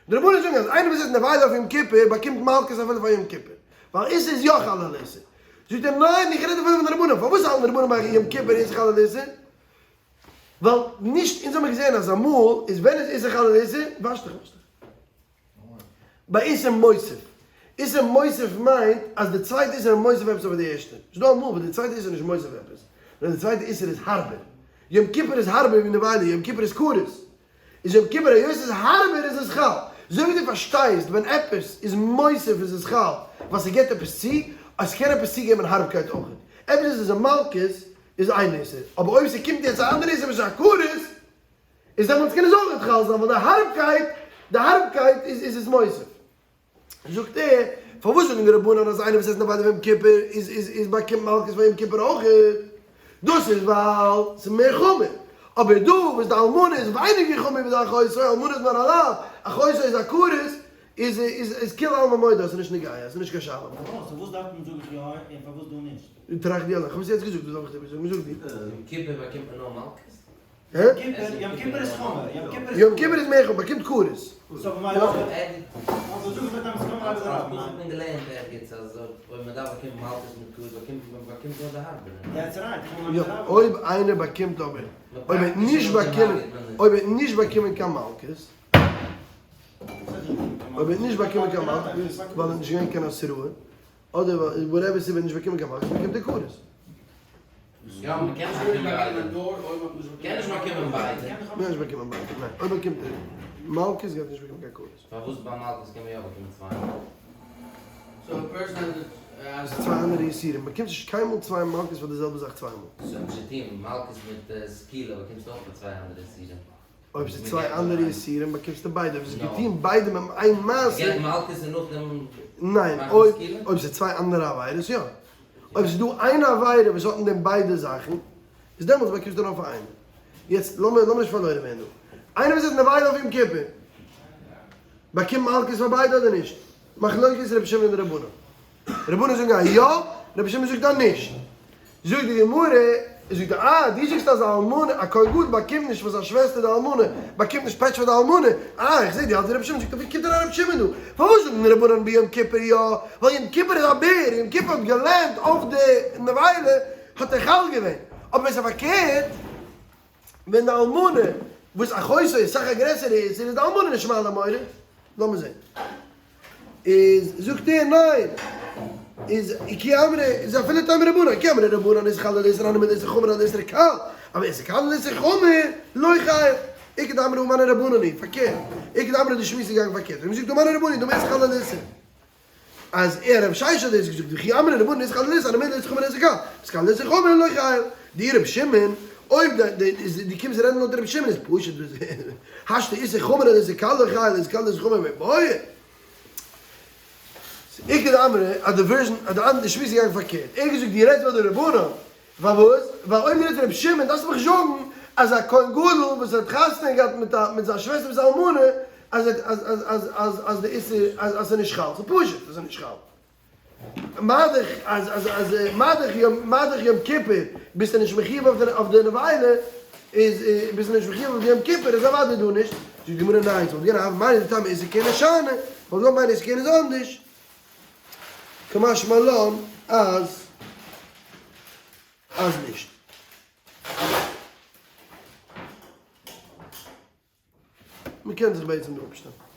די רבנן זאגן אז איינער וואס עסט נבילה אויף יום כיפור באקומט מלקות אפילו פאר יום כיפור, ווייל איסור איז יא חל על איסור, זאגט ער ניין איך רעד אפילו פון די רבנן, פארוואס האלטן די רבנן ביי יום כיפור איסור חל על איסור? ווייל נישט אונז האמיר געזען אז אמאל איז ווען איז איסור חל על איסור? וואש דיך וואש דיך. ביי איסור מוסיף. איסור מוסיף מיינט אז די צווייטע איסור איז מוסיף עפעס אויף די ערשטע. ס'איז דא אמאל וואס די צווייטע איסור איז נישט מוסיף עפעס, נאר די צווייטע איסור איז הארבער. יום כיפור איז הארבער ווי נבילה, יום כיפור איז כרת. איז יום כיפור היות ס'איז הארבער איז עס חל. אזוי ווי דו פארשטייסט ווען עפעס איז מוסיף איז עס חל ווייל ס'געבט עפעס צו, אז ס'קען עפעס צוגעבן אין הארבקייט אויך. עפעס איז א מלקות איז איין איסור, אבער אויב ס'קומט יעצט א אנדערע איסור וואס איז א כרת, איז דעמאלטס קען עס אויך חל זיין ווייל די הארבקייט, די הארבקייט איז איז עס מוסיף. זאגט ער, פארוואס זאגן די רבנן אז איינער וואס עסט נבילה יום כיפור איז איז איז באקומט מלקות פאר יום כיפור אויך? דאס איז ווייל ס'איז מער חמור. אבער דא וואס די אלמנה איז ווייניגער חמור ווי די אחותו, אלמנה איז נאר א לאו, אחותו איז א כרת, איז איז איז כולי עלמא מודה אז ס'איז נישט נוגע, ס'איז נישט קיין שאלה. פארוואס? פארוואס דארף מען זאג איך יא און פארוואס דא נישט? טראכט דו אליין, כ'האב עס יעצט געזאגט, וואס דארף איך דיר זאגן? זאג דו. יום כיפור באקומט מען נאר מלקות? יום כיפור איז חמור, יום כיפור איז יום כיפור איז מער חמור, באקומט כרת. אויב איינער באקומט אבער, אויב ער האט נישט באקומען, אויב ער האט נישט באקומען קיין מלקות, אויב ער האט נישט באקומען קיין מלקות, ווייל ער האט נישט געווען קיין התראה, אדער whatever סיבה נישט באקומען קיין מלקות, באקומט ער כרת. יא, מען קען נישט באקומען נאר אויב מ'האט נישט קען נישט באקומען ביידע. קען נישט באקומען ביידע, ניין. אויב באקומט ער מלקות גייט ער נישט באקומען קיין כרת. פארוואס ביי מלקות קען מען יא באקומען צוויי מאל? So a person has ס'איז צוויי אנדערע איסורים, באקומסט נישט קיינמאל צוויי מלקות פאר די זעלבע זאך צוויי מאל. ס'האט נישט צו טון, מלקות מיט סקילה באקומסטו אויך פאר צוויי אנדערע איסורים. אויב ס'איז צוויי אנדערע איסורים באקומסטו ביידע, אויב ס'איז געטון ביידע מיט איין מעשה. מ'געט מלקות און נאכדעם ניין, אויב ס'איז צוויי אנדערע עבירות יא. אויב ס'איז דא איין עבירה וואס האט אין דעם ביידע זאכן, איז דעמאלטס באקומסטו נאר פאר איינע. יעצט לאמיר לאמיר נישט פארלוירן ווערן דא. איינער וואס איז נבילה אויף יום כיפור, באקומט מלקות פאר ביידע אדער נישט? מחלוקת רבי שמעון און די רבנן. רבנן זאגן אז יא, רבי שמעון זאגט אז נישט. זאגט די גמרא, זאגט ער, אה, דו זאגסט אז א אלמנה, א כהן גדול באקומט נישט פון זיין שוועסטער די אלמנה, באקומט נישט פעטש פאר די אלמנה, אה, איך זע דו האלטסט ווי רבי שמעון, זאגט ער, ווי קומט אריין רבי שמעון דא? פארוואס זאגן די רבנן ביום כיפור יא? ווייל יום כיפור איז א בער, יום כיפור האט געלערנט אויף די נבילה, האט ער חל געווען, אבער ווען ס'איז פארקערט, ווען די אלמנה, וואס אחותו איז סאך א גרעסערע איסור, איז די אלמנה נישט מעלה מוריד. לאמיר זען. איז זאגט ער ניין. איז כי אמרי, איז אפילו תאמר רבנן, כי אמרי רבנן איז חל על איסור הני מילי איסור חמור על איסור קל, אבער איסור קל על איסור חמור לא חייב. איכא דאמרי הא מני רבנן היא, פארקערט. איכא דאמרי די שמועס איז געגאנגען פארקערט. ווען מ'זאגט הא מני רבנן היא, דאמר איסור חל על איסור. אז ער רב ששת האט דאס געזאגט וכי אמרי רבנן איסור חל על איסור הני מילי איסור חמור על איסור קל, איסור קל על איסור חמור לא חייב. די רב שמעון, אויב די קומסט רעדן לויט רב שמעון איז פשוט השתא איסור חמור על איסור קל לא חייב איסור קל על איסור חמור מיבעיא. איכא דאמרי אז די version אז די אנדערע שמועס איז געגאנגען פארקערט. ער האט געזאגט דו רעדסט לויט די רבנן. פארוואס? ווייל אויב דו רעדסט פון רבי שמעון דארפסטו מיך זאגן אז א כהן גדול וואס האט חתונה געהאט מיט א מיט זיין שוועסטער וואס איז אלמנה אז אז אז אז אז אז די איסור אז אז ס'איז נישט חל, ס'איז פשוט אז ס'איז נישט חל. מה דאך אז אז אז מה דאך יום מה דאך יום כיפור ביסטו נישט מחיוב אויף די אויף די נבילה איז ביסטו נישט מחיוב אויף די יום כיפור איז אוודאי דא נישט. זאגט די גמרא ניין ס'וואלט געווען א הוה אמינא לטעמיה איסור כהונה שאני, וואלט געוואלט מיינען איסור כהונה איז אנדערש. קא משמע לן אז אז נישט. מ'קען זיך בעצם דא אפשטעלן.